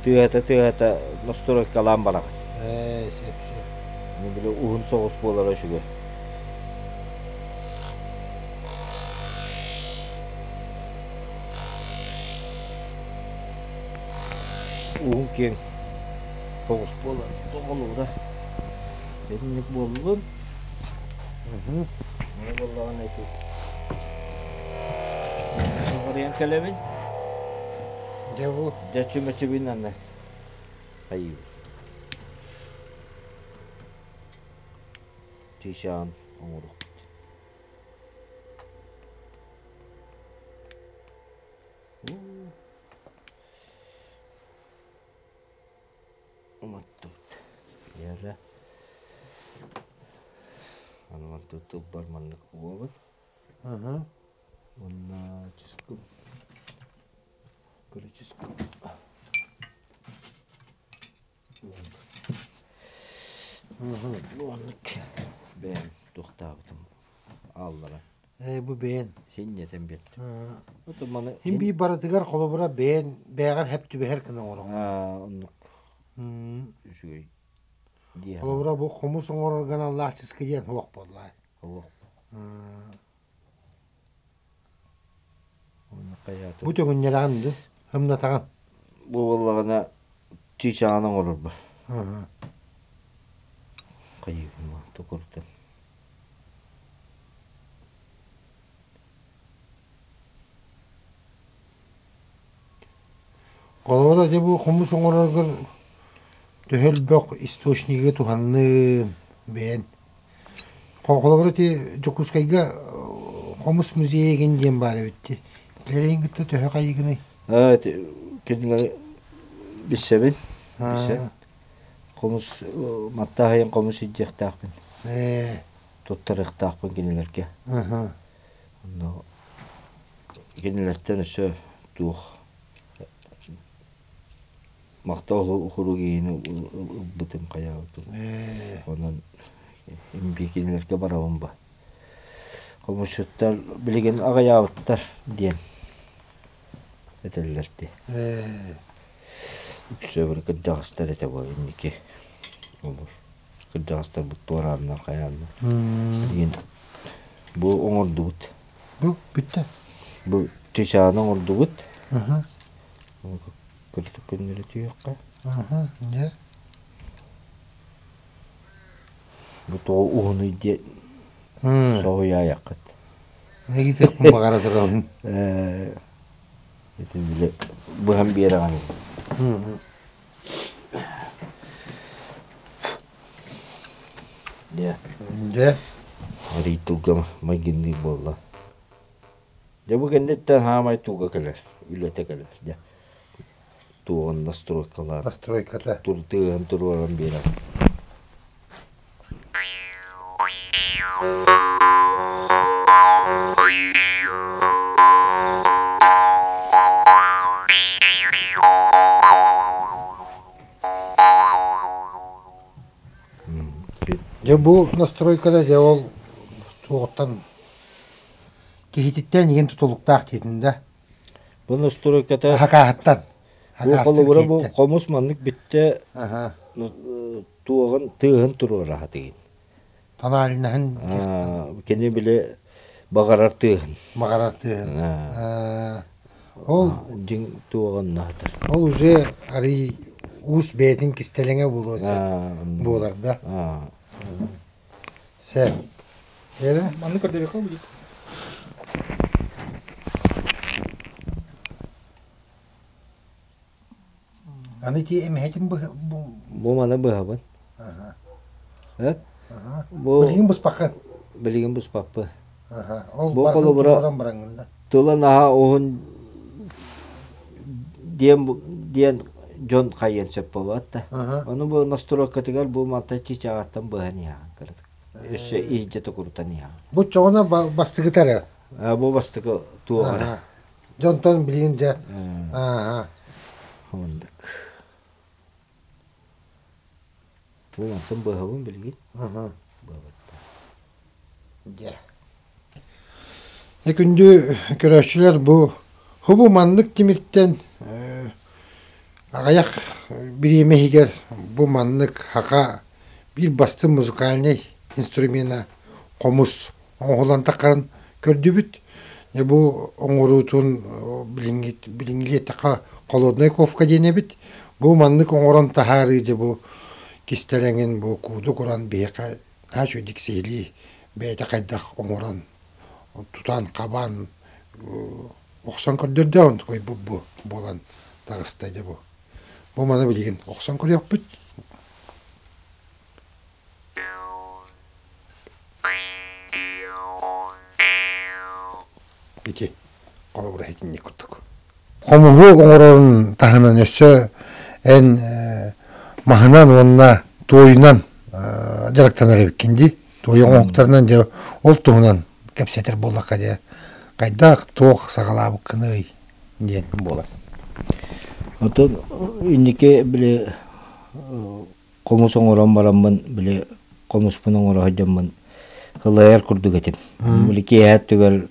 [SPEAKER 2] тыаһата-тыаһата ностуруойкалаан бараҕын.
[SPEAKER 1] Ээ, сөп, сөп.
[SPEAKER 2] Били уһун соҕус буолара үчүгэй. Уһун киэҥ соҕус буолар тоҕолуура. Итинник буоллун. Маны буоллаҕына ити Соҕуруйан кэлэбин.
[SPEAKER 1] Дьэ бу.
[SPEAKER 2] Дьэ чүмэчибин аны хайыыбын. Чыычаан оҥоруохпут. Уматтыбыт. Яра. Аны мантан тылбар маннык угабын. Уонна чыскым. Көрө чыскым. Оннук бэйэм туохтаабытым аалларан.
[SPEAKER 1] Ээ бу бэйэн.
[SPEAKER 2] Синньэтэн биэрдим. Оту маны
[SPEAKER 1] Хин бии барытыгар холобура бэйэн бэйэҕэр хэп түбэһэр гына оҥороҕун.
[SPEAKER 2] Аа, оннук үчүгэй дии
[SPEAKER 1] Холобура бу хомус оҥорорго аналлаах чыскы диэн суох буолла.
[SPEAKER 2] Суох.
[SPEAKER 1] Бу төҥүннэрэҕин дуу? Ымнатаҕын?
[SPEAKER 2] Бу буоллаҕына чыычааҕын оҥорорбор. Хайыыбын тукурдум.
[SPEAKER 1] Холобура, дьэ бу хомус оҥороргор төһө элбэх источнигы туһанныын бэйэн. Холобура, ити Дьокуускайга хомус музейа игин диэн баар эбит дии. Кинилэрин кытта төһө хайыгыный?
[SPEAKER 2] Кинилэри билсэбин. Билсэ. Хомус маттааһайын хомус илдьиэхтээхпин. Туттарыахтаахпын кинилэргэ. Онно кинилэртэн өссө туох махтал хуругиини ылбытым хайаабытым. Онон кинилэргэ барабын ба. Хомусчуттар билигин аҕыйаабыттар диэн этэллэр дии. Үксэ бары кырдьаҕастар этэ буолар инники олор. Кырдьаҕастарбыт туорааннар хайааннар. Билигин бу оҥордубут.
[SPEAKER 1] Бу бүттэ.
[SPEAKER 2] Бу чычааны оҥордубут. Кырдьык көннөрү түһүөххэ.
[SPEAKER 1] Дьэ.
[SPEAKER 2] Бу тоҕо уһунуй диэн соһуйаайаххыт.
[SPEAKER 1] Нэгитиэхпин баҕара турабын.
[SPEAKER 2] Ити били быһан биэрэҕин. Дьэ.
[SPEAKER 1] Дьэ.
[SPEAKER 2] Арый тылга майгынныыр буолла. Дьэ бу кэнниттэн хаамай туга кэлэр, үлэтэ кэлэр. Дьэ. Туоҕун настройкалаан.
[SPEAKER 1] Настройката.
[SPEAKER 2] Тыаһын туруоран биэрэр.
[SPEAKER 1] Дьэ бу настройкада дьэ ол туоҕуттан киһититтэн игин тутулуктаах диэтин да.
[SPEAKER 2] Бу настройката
[SPEAKER 1] Хакааһыттан.
[SPEAKER 2] Бу холобура бу хомус маннык бүттэ туоҕун тыаһын туруора сатыгын.
[SPEAKER 1] Тональнаһын
[SPEAKER 2] кини били баҕарар тыаһын.
[SPEAKER 1] Баҕарар тыаһын. Ол
[SPEAKER 2] дьиҥ туоҕун наһатар.
[SPEAKER 1] Ол уже арый уус бэйэтин кистэлэҥэ буолуон сөп буолар да. Сэ. Эрэ?
[SPEAKER 3] Маннык көрдөрүөххэ будет.
[SPEAKER 1] Аны ити эмэһэтин
[SPEAKER 2] бу маны быһабын.
[SPEAKER 1] Аха. Бу Билигин быспаккын.
[SPEAKER 2] Билигин быспаппын.
[SPEAKER 1] Аха. Ол бу холобура бараҥҥын да.
[SPEAKER 2] Тыла наһаа уһун диэн диэн дьон хайыан сөп буолуот да. Ону бу настройкатыгар бу манта чычааҕыттан быһан иһаҕын кыратык. Өссө иһдьэ токурутан иһаҕын.
[SPEAKER 1] Бу чоҕуна бастыгыта эрэ.
[SPEAKER 2] Бу бастакы туоҕа.
[SPEAKER 1] Дьонтон билигин дьэ ааһа.
[SPEAKER 2] Оннук. Бу онтон быһабын билигин. Быһабыттар.
[SPEAKER 1] Дьэ. Күндү көрөөччүлэр бу хубу маннык тимиртэн аҕыйах бириэмэ иһигэр бу маннык хака биир бастыҥ музыкальнай инструмена хомус оҥоһуллан таххарын көрдүбүт. Дьэ бу оҥоруутун билиҥҥи эттэххэ холоднай ковка диэн эбит. Бу маннык оҥорон таһаарыы дьэ бу кистэлэҥин бу кууду куран биһиэхэ наһаа үчүгэйдик сиһилии бэйэтэ хайдах оҥорон тутан хабан охсон көрдөрдө онтукай бу бу буолан таҕыста дьэ бу. Бу маны билигин охсон көрүөхпүт. Ити холобура итинник курдук. Хомуһу оҥорорун таһынан өссө эн маһынан уонна туойунан дьарыктанар эбиккин дии. Туой оҥоһуктарынан дьэ ол туһунан кэпсэтэр буоллахха дьэ хайдах туох саҕалаабыккыный диэн буолар.
[SPEAKER 2] Оттон инники били хомус оҥорон бараммын били хомуспун оҥоро сылдьаммын ылайар курдук этим. Били киэһэ өттүгэр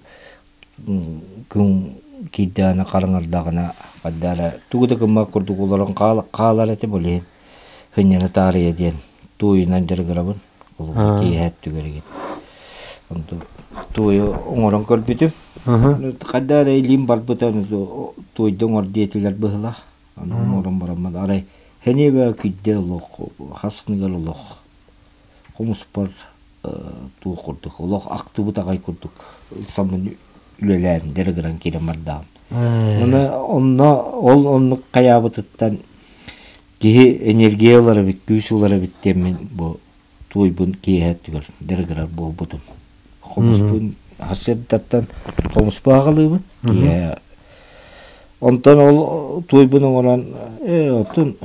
[SPEAKER 2] күн киирдэҕинэ хараҥардаҕына хайдах эрэ тугу да гыммат курдук олорон хаалар этим ол иһин сынньана таарыйа диэн туойунан дьарыгырабын киэһэ өттүгэр игин. Онтон туойу оҥорон көрбүтүм. Хайдах эрэ илиим барбыта туойда оҥор диэтилэр быһыылаах. Аны оҥорон бараммын арай Хениэбэ күйдэ олох хасыныгар олох хомуспар туох курдук олох актыбыт аҕай курдук ылсаммын үлэлээн дьарыгыран киирэн бардаҕым. Оны онно ол оннук хайаабытыттан киһи энергия ылар эбит, күүс ылар эбит диэммин бу туойбун киэһэ өттүгэр дьарыгырар буолбутум. Хомуспун сарсыардаттан хомуспу аҕалыыбын киэһэ. Онтон ол туойбун оҥорон ээ оттон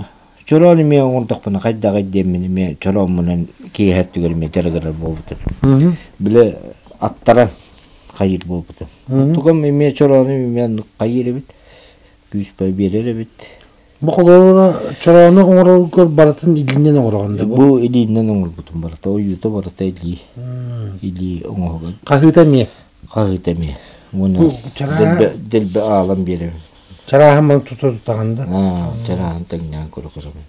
[SPEAKER 2] чороон эмиэ оҥордохпуна хайдаҕый диэммин эмиэ чорооммунан киэһэ өттүгэр эмиэ дьарыгырар буолбутум. Били аттаран хайыыр буолбутум. Оттугум эмиэ чороону эмиэ оннук хайыыр эбит, күүспэр биэрэр эбит.
[SPEAKER 1] Бу холобура чороону оҥороргор барытын илиинэн оҥороҕун да бу?
[SPEAKER 2] Бу илиинэн оҥорбутум барыта, ойуута барыта илии. Илии оҥоһуга.
[SPEAKER 1] Хаһыыта эмиэ?
[SPEAKER 2] Хаһыыта эмиэ. Уонна дэлби, дэлби аалан биэрэбин.
[SPEAKER 1] Чарааһын маны тута тутаҕын да?
[SPEAKER 2] Чарааһын тэҥнээн көрө көрөбүн.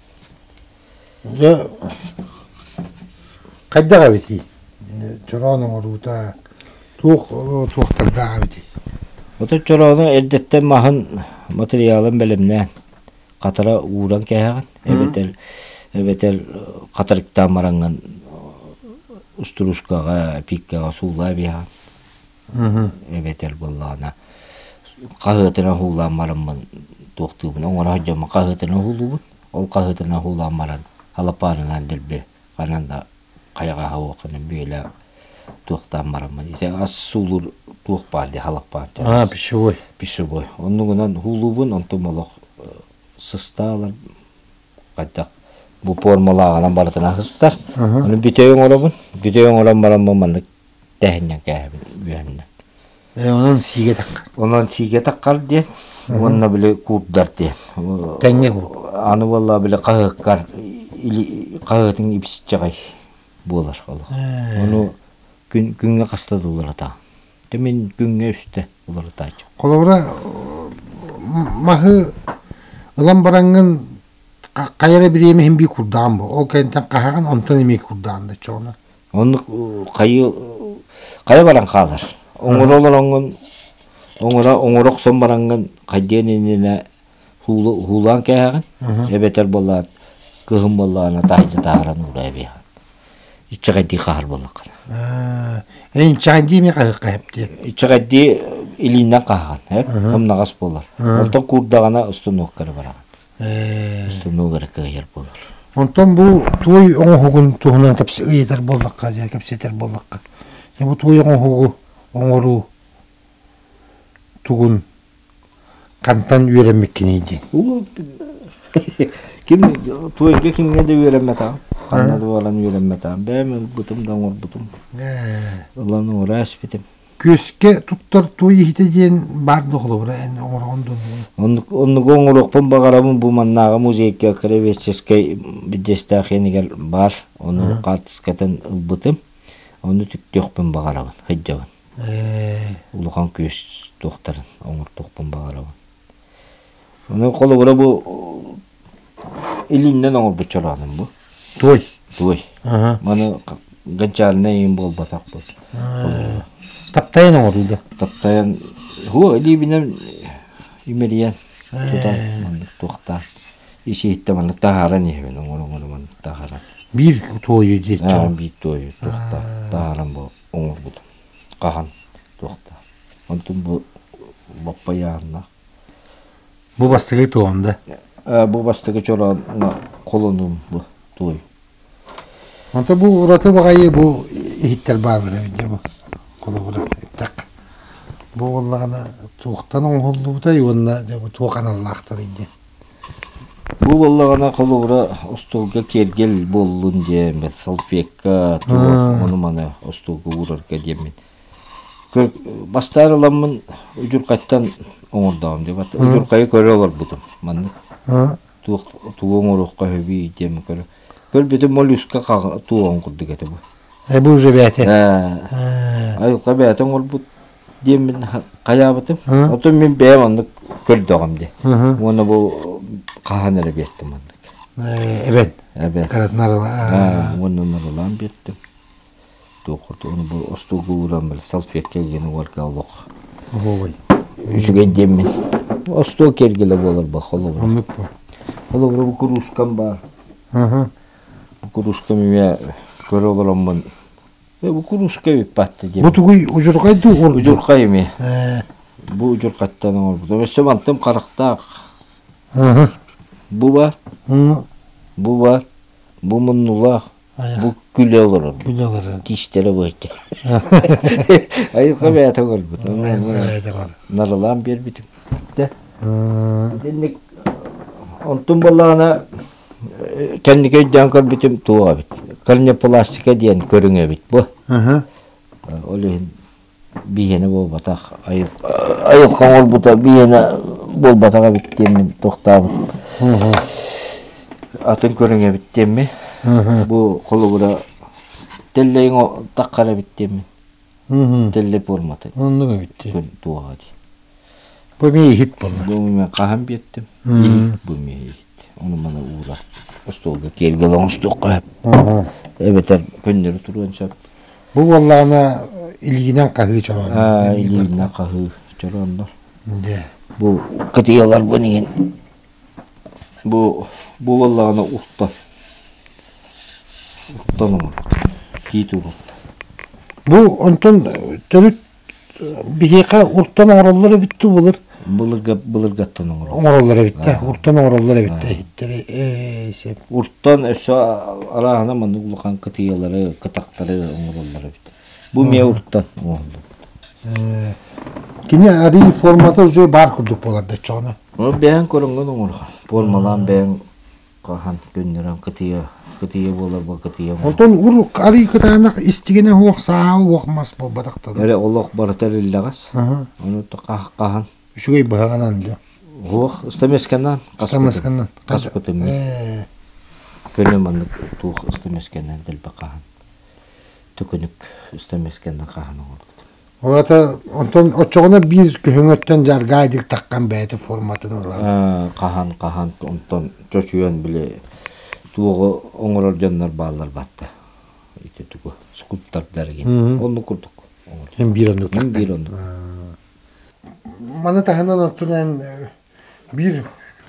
[SPEAKER 1] Дьэ, хайдах эбитий? Чороон оҥоруута туох туохтардаах эбитий?
[SPEAKER 2] Отут чороону эрдэттэн маһын матырыйаалын бэлэмнээн хатара ууран кээһэҕин эбэтэр эбэтэр хатырыктаан бараҥҥын устуруускаҕа пииккэҕэ суулаа биэҕин эбэтэр буоллаҕына хаһыатынан уулаан бараммын туохтуубун оҥоро сылдьаммын хаһыатынан уулуубун ол хаһыатынан уулаан баран халапаанынан дэлби ханан да хайаҕаһа уохханан бүөлээх туохтаан бараммын ити ас суулуур туох баар дии халаппаан
[SPEAKER 1] Аа, пищевой.
[SPEAKER 2] Пищевой. Оннугунан уулуубун, онтум олох сыстаалар хайдах бу пуормалааҕынан барытын аһыстар. Ону бүтэй оҥоробун. Бүтэй оҥорон бараммын маннык тэһинньэн кээһэбин үөһэннэн.
[SPEAKER 1] Онон сиигэ таххар.
[SPEAKER 2] Онон сиигэ таххар диэн уонна били куурдар диэн.
[SPEAKER 1] Тэҥҥэ куур.
[SPEAKER 2] Аны буолла били хаһыаккар хаһыатыҥ ибисчэҕэй буолар олох. Ону күн күҥҥэ хаста да уларытаҕын. Дьэ мин күҥҥэ үстэ уларытааччым.
[SPEAKER 1] Холобура маһы ылан бараҥҥын хайа эрэ бириэмэ иһин биир курдаан бу. Ол кэнниттэн хаһаҕын онтон эмиэ курдаан да чоҕуна.
[SPEAKER 2] Оннук хайы хайа баран хаалар. Оҥоро олороҥҥун оҥоро оҥоро охсон бараҥҥын хайдыан иннинэ уулаан кээһэҕин эбэтэр буоллаан кыһын буоллаҕына таһырдьа таһааран уураа эбиэҕин. Иччэҕэйдии хаһар буоллаххына.
[SPEAKER 1] Эн иччэҕэйдии эмиэ хаһыахха сөп
[SPEAKER 2] Иччэҕэйдии илииннэн хаһаҕын, э? Хымнаҕас буолар. Онтон куурдаҕына устунуокка эрэ бараҕын. Устунуок эрэ кыайар буолар.
[SPEAKER 1] Онтон бу туой оҥоһугун туһунан ыйытар буоллахха, кэпсэтэр буоллахха, бу туой оҥоһугу оҥоруу тугун хантан үөрэммиккиний дии?
[SPEAKER 2] Ким туойга кимҥэ да үөрэммэтэҕим. Ханна да буолан үөрэммэтэҕим. Бэйэм ылбытым да оҥорбутум. Ылан оҥоро испитим.
[SPEAKER 1] Күөскэ туттар туой иһитэ диэн баар да холобура эн оҥороҕун дуо?
[SPEAKER 2] Оннук оннугу оҥоруохпун баҕарабын бу маннааҕы музейга краеведческай бидиэстээх иэнигэр баар. Ону хаартыскатын ылбытым. Ону түктүөхпүн баҕарабын, сылдьабын. Улахан күөс туохтарын оҥортуохпун баҕарабын. Ону холобура бу илииннэн оҥорбут чорооном бу.
[SPEAKER 1] Туой.
[SPEAKER 2] Туой. Маны гончарнай иин буолбатах бу.
[SPEAKER 1] Таптайан оҥоруу
[SPEAKER 2] Таптайан, һуо илиибинэн имэрийэн тутан маннык туохтаан ис-иһиттэ маннык таһааран иһэбин оҥоро-оҥоро маннык таһааран.
[SPEAKER 1] Биир туойу диэччи.
[SPEAKER 2] Биир туойу туохтаан таһааран бу оҥорбутум. Хаһан туохтаан. Онтун бу лаппайааннаах.
[SPEAKER 1] Бу бастакы туом да?
[SPEAKER 2] Бу бастакы чороон холонуум бу туой.
[SPEAKER 1] Онто бу ураты баҕайы бу иһиттэр бааллар эбит дьэ бу холобура эттэххэ. Бу буоллаҕына туохтан оҥоһуллубутай уонна дьэ бу туох аналлаахтарый диэн.
[SPEAKER 2] Бу буоллаҕына холобура остуолга киэргэл буоллун диэн салфетка туох ону-маны остуолга уурарга диэммин Бастаан ыламмын удьурхайтан оҥордоҕум дии. Удьурхайы көрө олорбутум. Маннык туох тугу оҥоруохха сөбүй диэн көрө. Көрбүтүм моллюска туоҕун курдук этэ бу.
[SPEAKER 1] Э бу уже бэйэтэ.
[SPEAKER 2] Айылҕа бэйэтэ оҥорбут диэммин хайаабытым. Оттон мин бэйэм оннук көрдөҕүм дии. Уонна бу хаһан эрэ биэртим маннык.
[SPEAKER 1] Эбэн.
[SPEAKER 2] Эбэн.
[SPEAKER 1] Нарылаан.
[SPEAKER 2] Уонна нарылаан биэртим. Туох ону бу остуолга ууран били салфетка гиэн уорга олох.
[SPEAKER 1] Оһуобай.
[SPEAKER 2] Үчүгэй диэммин. Остуол киэргэлэ буолар ба холобура.
[SPEAKER 1] Оннук ба.
[SPEAKER 2] Холобура бу куруускам баар. Бу куруускам эмиэ көрө олороммун бу курууска бүппатты диэн.
[SPEAKER 1] Бу тугуй удьурҕай дуу?
[SPEAKER 2] Удьурҕай эмиэ. Бу удьурҕаттан оҥорбутум. Өссө мантым харахтаах. Бу бар, бу бар, бу муннулаах, бу күлэ олорор.
[SPEAKER 1] Күлэ олорор.
[SPEAKER 2] Тиистэрэ быһачча. Айылҕа бэйэтэ көрбүт. Нарылаан биэрбитим. Итинник онтум буоллаҕына кэнники өйдөөн көрбүтүм туох эбит. Корнепластика диэн көрүҥ эбит бу. Ол иһин биһиэнэ буолбатах айылҕа оҥорбута биһиэнэ буолбатах эбит диэммин тохтообутум. Атын көрүҥ эбит диэммин. Бу холобура тэллэйиҥ таххар эбит диэммин. Тэллэй формата.
[SPEAKER 1] Оннук эбит дии.
[SPEAKER 2] Туоҕа дии.
[SPEAKER 1] Бу эмиэ иһит буолла.
[SPEAKER 2] Бу мен хаһан биэттим. Иһит бу эмиэ иһит. Ону маны уура. Остуолга киэргэл оҥостуохха сөп. Эбэтэр көннөрү туруон сөп.
[SPEAKER 1] Бу буоллаҕына илиинэн хаһыы чорооннор.
[SPEAKER 2] Илиинэн хаһыы чорооннор. Бу кытыйаларбын иһин бу бу буоллаҕына уста. Уттан оҥорбут. Тиит урут.
[SPEAKER 1] Бу онтон төрүт биһиэхэ уртан оҥороллор эбит дуу былыр?
[SPEAKER 2] Былырга былыргаттан оҥороллор.
[SPEAKER 1] Оҥороллор эбит да. Уртан оҥороллор эбит да иһиттэри ээ сөп.
[SPEAKER 2] Уртан өссө арааһына маннык улахан кытыйалары, кытахтары оҥороллор эбит. Бу эмиэ уртан оҥоһуллубут.
[SPEAKER 1] Кини арыы формата уже баар курдук буолар да оччоҕуна.
[SPEAKER 2] Бэйэҥ көрөҥҥүн оҥорор. Формалаан бэйэҥ хаһан көннөрөн кытыйа кытыйа буолар бу кытыйа
[SPEAKER 1] Онтон урук арый кытаанах истигэнэ уох сааһа уох мас буолбатахтар.
[SPEAKER 2] Эрэ олох барыта эриллэҕэс. Ону хаһан
[SPEAKER 1] Үчүгэй быһаҕанан дьэ.
[SPEAKER 2] Уох ыстамесканан
[SPEAKER 1] Ыстамесканан.
[SPEAKER 2] Хаспытым. Көнө маннык туох ыстамесканан дэлбэ хаһан. Төкүнүк ыстамесканан хаһан оҥорбутум.
[SPEAKER 1] Ол аата онтон оччоҕуна биир көһөҥөттөн дьаргаайдык таххан бэйэтэ форматын ылар.
[SPEAKER 2] Хаһан хаһан онтон чочуйан били туоҕу оҥорор дьоннор бааллар батта. Ити тугу скульптордар игин. Оннук курдук.
[SPEAKER 1] Эн биир оннук.
[SPEAKER 2] Эн биир оннук.
[SPEAKER 1] Маны таһынан оттон биир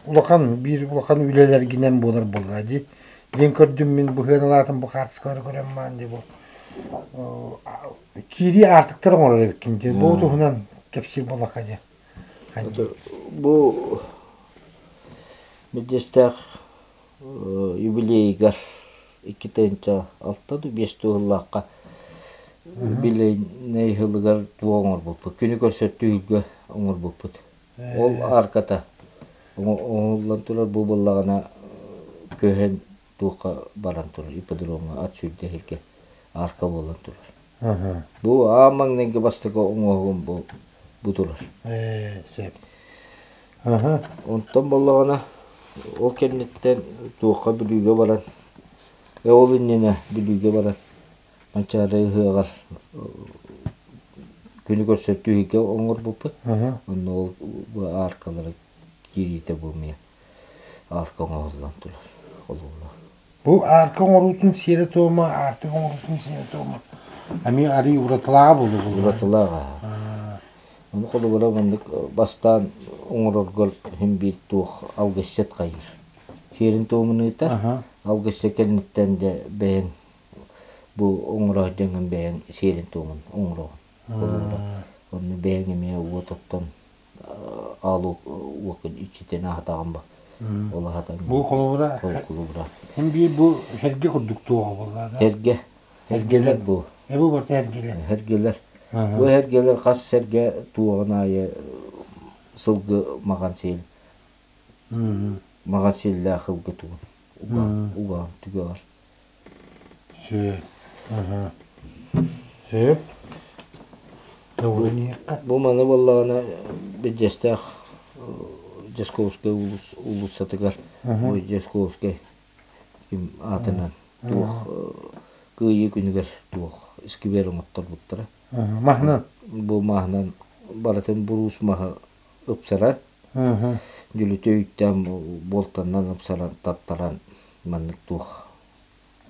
[SPEAKER 1] улахан биир улахан үлэлэргинэн буолар буолла дии. Диэн көрдүм мин быһыаналаатым бу хаартыскалары көрөн маан дии бу Киирии аартыктар оҥорор эбиккин дии. Бу туһунан кэпсиир буоллахха дии.
[SPEAKER 2] Бу Мэдиэстээх юбилейыгар 2 6 дуу 5 дуу сыллаахха юбилейнай сылыгар туох оҥорбуппут. Күнү көрсөр түһүлгэ оҥорбуппут. Ол арката оҥоһуллан турар бу буоллаҕына көһөн туохха баран турар ипподромҥа ат сүүрдэ арка буолан турар. Бу аан маҥнайгы бастакы оҥоһугум бу бу турар.
[SPEAKER 1] Сөп.
[SPEAKER 2] Онтон буоллаҕына ол кэнниттэн туохха Бүлүүгэ баран ол иннинэ Бүлүүгэ баран Манчаары ыһыаҕар күнү көрсөр түһүлгэ оҥорбуппут. Онно ол бу аркалара киириитэ бу эмиэ арка оҥоһуллан турар холобура.
[SPEAKER 1] Бу аарка оҥоруутун сиэрэ-туома, аартык оҥоруутун сиэрэ-туома эмиэ арыый уратылааҕа буолуо буоллаҕа.
[SPEAKER 2] Уратылааҕа. Ону холобура маннык бастаан оҥороргор син биир туох алгысчыт хайыыр. Сиэрин туомун ыытар, алгысчыт кэнниттэн дьэ бэйэҥ бу оҥоро сылдьаҥҥын бэйэҥ сиэрин туомун оҥороҕун. Холобура, онно бэйэҥ эмиэ уот оттон аал уоккун иччитин аһатаҕын ба. Ол аһатан
[SPEAKER 1] Бу холобура
[SPEAKER 2] холобура.
[SPEAKER 1] Һин биир бу эргэ курдук туоҕа буолла да.
[SPEAKER 2] Эргэ. Эргэлэр бу.
[SPEAKER 1] Э бу барыта эргэлэр.
[SPEAKER 2] Эргэлэр. Бу эргэлэр хас сэргэ туоҕун аайы сылгы маҕан сиэл. Маҕан сиэллээх ылгы тугун. Угаан, угаан түгэҕэр.
[SPEAKER 1] Сөп. Сөп.
[SPEAKER 2] Бу маны буоллаҕына Бэдьэстээх Дьасковскай уулуссатыгар Дьасковскай ким аатынан туох Кыайыы күнүгэр туох сквер оҥотторбуттара.
[SPEAKER 1] Маһынан?
[SPEAKER 2] Бу маһынан барытын буруус маһы ыпсарар. Дьүлүтэ үүттээн буолтаннан ыпсаран таттаран маннык туох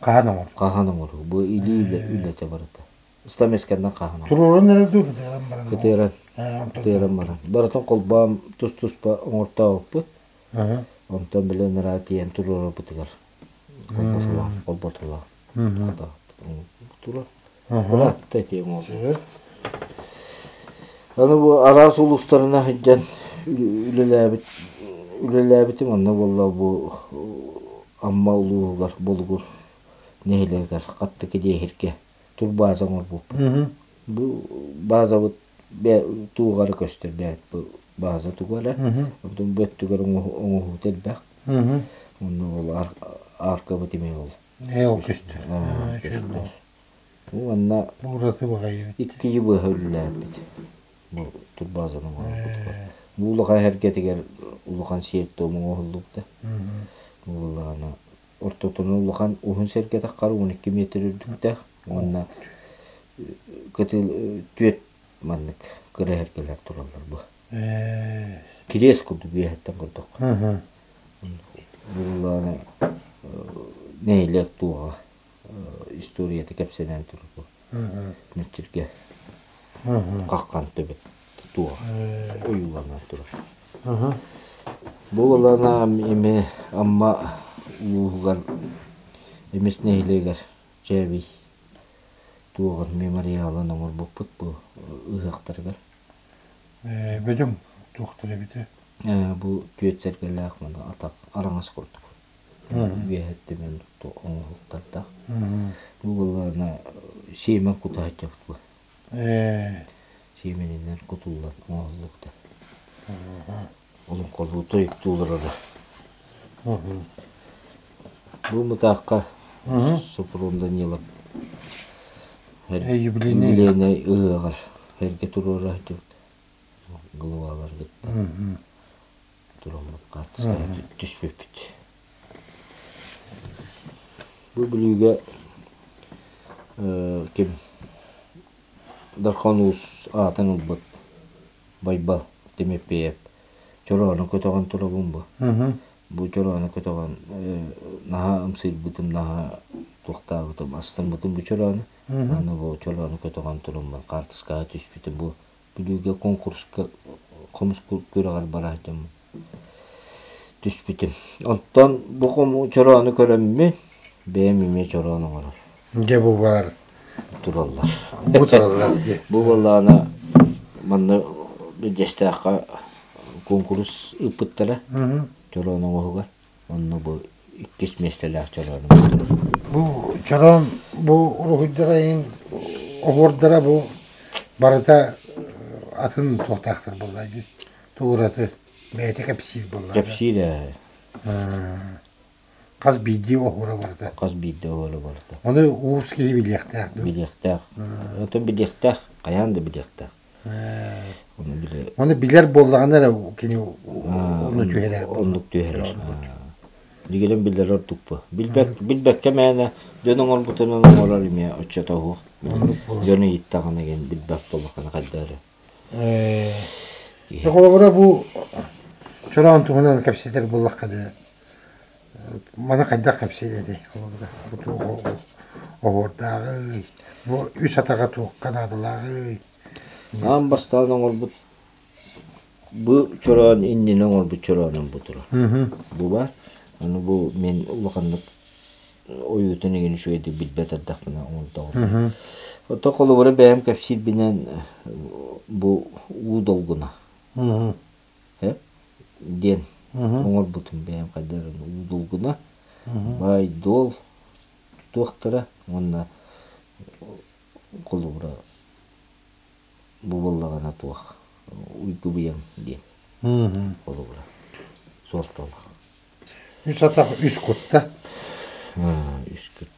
[SPEAKER 1] Хаһан оҥор?
[SPEAKER 2] Хаһан оҥоруу. Бу илии үлэтэ барыта. Стамесканнан хаһан оҥор.
[SPEAKER 1] Туруоран эрэ дуу кытыаран баран.
[SPEAKER 2] Кытыаран. Кытыаран баран. Барытын холбоон тус-туспа оҥортообуппут. Онтон били ыныраа тиийэн туруорарбытыгар холботулаах, холботулаах. Турар. Быраатта ити оҥорбут. Аны бу араас улуустарына сылдьан үлэлээбит үлэлээбитим онно буолла бу Амма улууһугар Болугур нэһилиэгэр Хаттык Диэһиргэ турбааза оҥорбуппут. Бу баазабыт туох эрэ көстөр бээт бу бааза тугу эрэ. Онтон бу өттүгэр оҥоһуута элбэх. Онно ол аркабыт эмиэ ол.
[SPEAKER 1] Ээ ол көстөр.
[SPEAKER 2] Көстөр. Уонна
[SPEAKER 1] ураты баҕайы
[SPEAKER 2] икки быһа үлэлээбит. Бу турбаазаны оҥорбутугар. Бу улахан эһэргэтигэр улахан сиэр-туом оҥоһуллубута. Бу буоллаҕына ортотунан улахан уһун сэргэтэх хара 12 метр үрдүктээх уонна кытыл түөрт маннык кыра эһэргэлэр тураллар бу. Кириэс курдук үөһэттэн көрдөххө. Бу буоллаҕына нэһилиэк туоҕа историята кэпсэнэн турар бу. Мүччүргэ хаххан төбөт туох ойууланан турар. Бу буоллаҕына эми Амма улууһугар Эмис нэһилиэгэр Чээбий туоҕун мемориалын оҥорбуппут бу ыһыахтарыгар.
[SPEAKER 1] Бөдөҥ туохтар эбитэ?
[SPEAKER 2] Бу түөрт сэргэлээх маны атах араҥас курдук. Үөһэттэн оҥоһуктардаах. Бу буоллаҕына сиэмэн кута сылдьабыт бу. Сиэмэнинэн кутуллан оҥоһуллубута. Олоҥхолуу тойуктуу олороро. Бу мытаахха Сопрун Данилов юбилейнай ыһыаҕар эргэ туруора сылдьыбыт главаларгытта тураммыт хаартыскаҕа түспүппүт. Бу Бүлүүгэ ким Дархан Уус аатын ылбыт Байбал Тимофеев чороону көтөҕөн турабын бу. Бу чороону көтөҕөн наһаа ымсыырбытым, наһаа туохтаабытым, астыммытым бу чороону. Аны бу чороону көтөҕөн тураммын хаартыскаҕа түспүтүм. Бу Бүлүүгэ конкурска хомус күрэҕэр бара сылдьаммын түспүтүм. Оттон бу чороону көрөммүн бэйэм эмиэ чороон оҥорор.
[SPEAKER 1] Дьэ бу баар.
[SPEAKER 2] Тураллар.
[SPEAKER 1] Бу тураллар дии.
[SPEAKER 2] Бу буоллаҕына манна Бүддьэстээххэ куонкурус ыыппыттара чороон оҥоһугар. Онно бу иккис миэстэлээх чороону турар.
[SPEAKER 1] Бу чороон бу уруһуйдара иһин оһуордара бу барыта атын туохтаахтар буолла дии. Туураты бэйэтэ кэпсиир буолла.
[SPEAKER 2] Кэпсиир ээ.
[SPEAKER 1] Хас биирдии оһуора барыта.
[SPEAKER 2] Хас биирдии оһуора барыта.
[SPEAKER 1] Ону уус киһи билиэхтээх.
[SPEAKER 2] Билиэхтээх. Оттон билиэхтээх, хайаан да билиэхтээх.
[SPEAKER 1] Ону билэ Ону билэр буоллаҕына эрэ кини онну түһэрэр.
[SPEAKER 2] Оннук түһэрэр. Дигилэн билэр ордук бу. Билбэк, билбэккэ мээнэ дьон оҥорбутунан оҥорор эмиэ оччото уһуох. Дьон ыйыттаҕына ген билбэт буоллаххына хайда эрэ.
[SPEAKER 1] Холобура бу чороон туһунан кэпсэтэр буоллахха да маны хайдах кэпсиир этэй холобура бу оһуордааҕый бу үс атаҕа туохха наадалааҕый
[SPEAKER 2] Аан бастаан оҥорбут бу чороон иннинэ оҥорбут чороонум бу турар. Бу баар. Аны бу мин улаханнык ойуутун игин үчүгэйдик билбэт эрдэхпинэ оҥордоҕум. Ото холобура бэйэм кэпсиирбинэн бу уу долгуна диэн оҥорбутум бэйэм хайдах эрэ уу долгуна баай дуол туохтара уонна холобура бу буоллаҕына туох уйгубуйам диэн холобура суолталаах
[SPEAKER 1] Үс атах үс кутта.
[SPEAKER 2] Үс кут.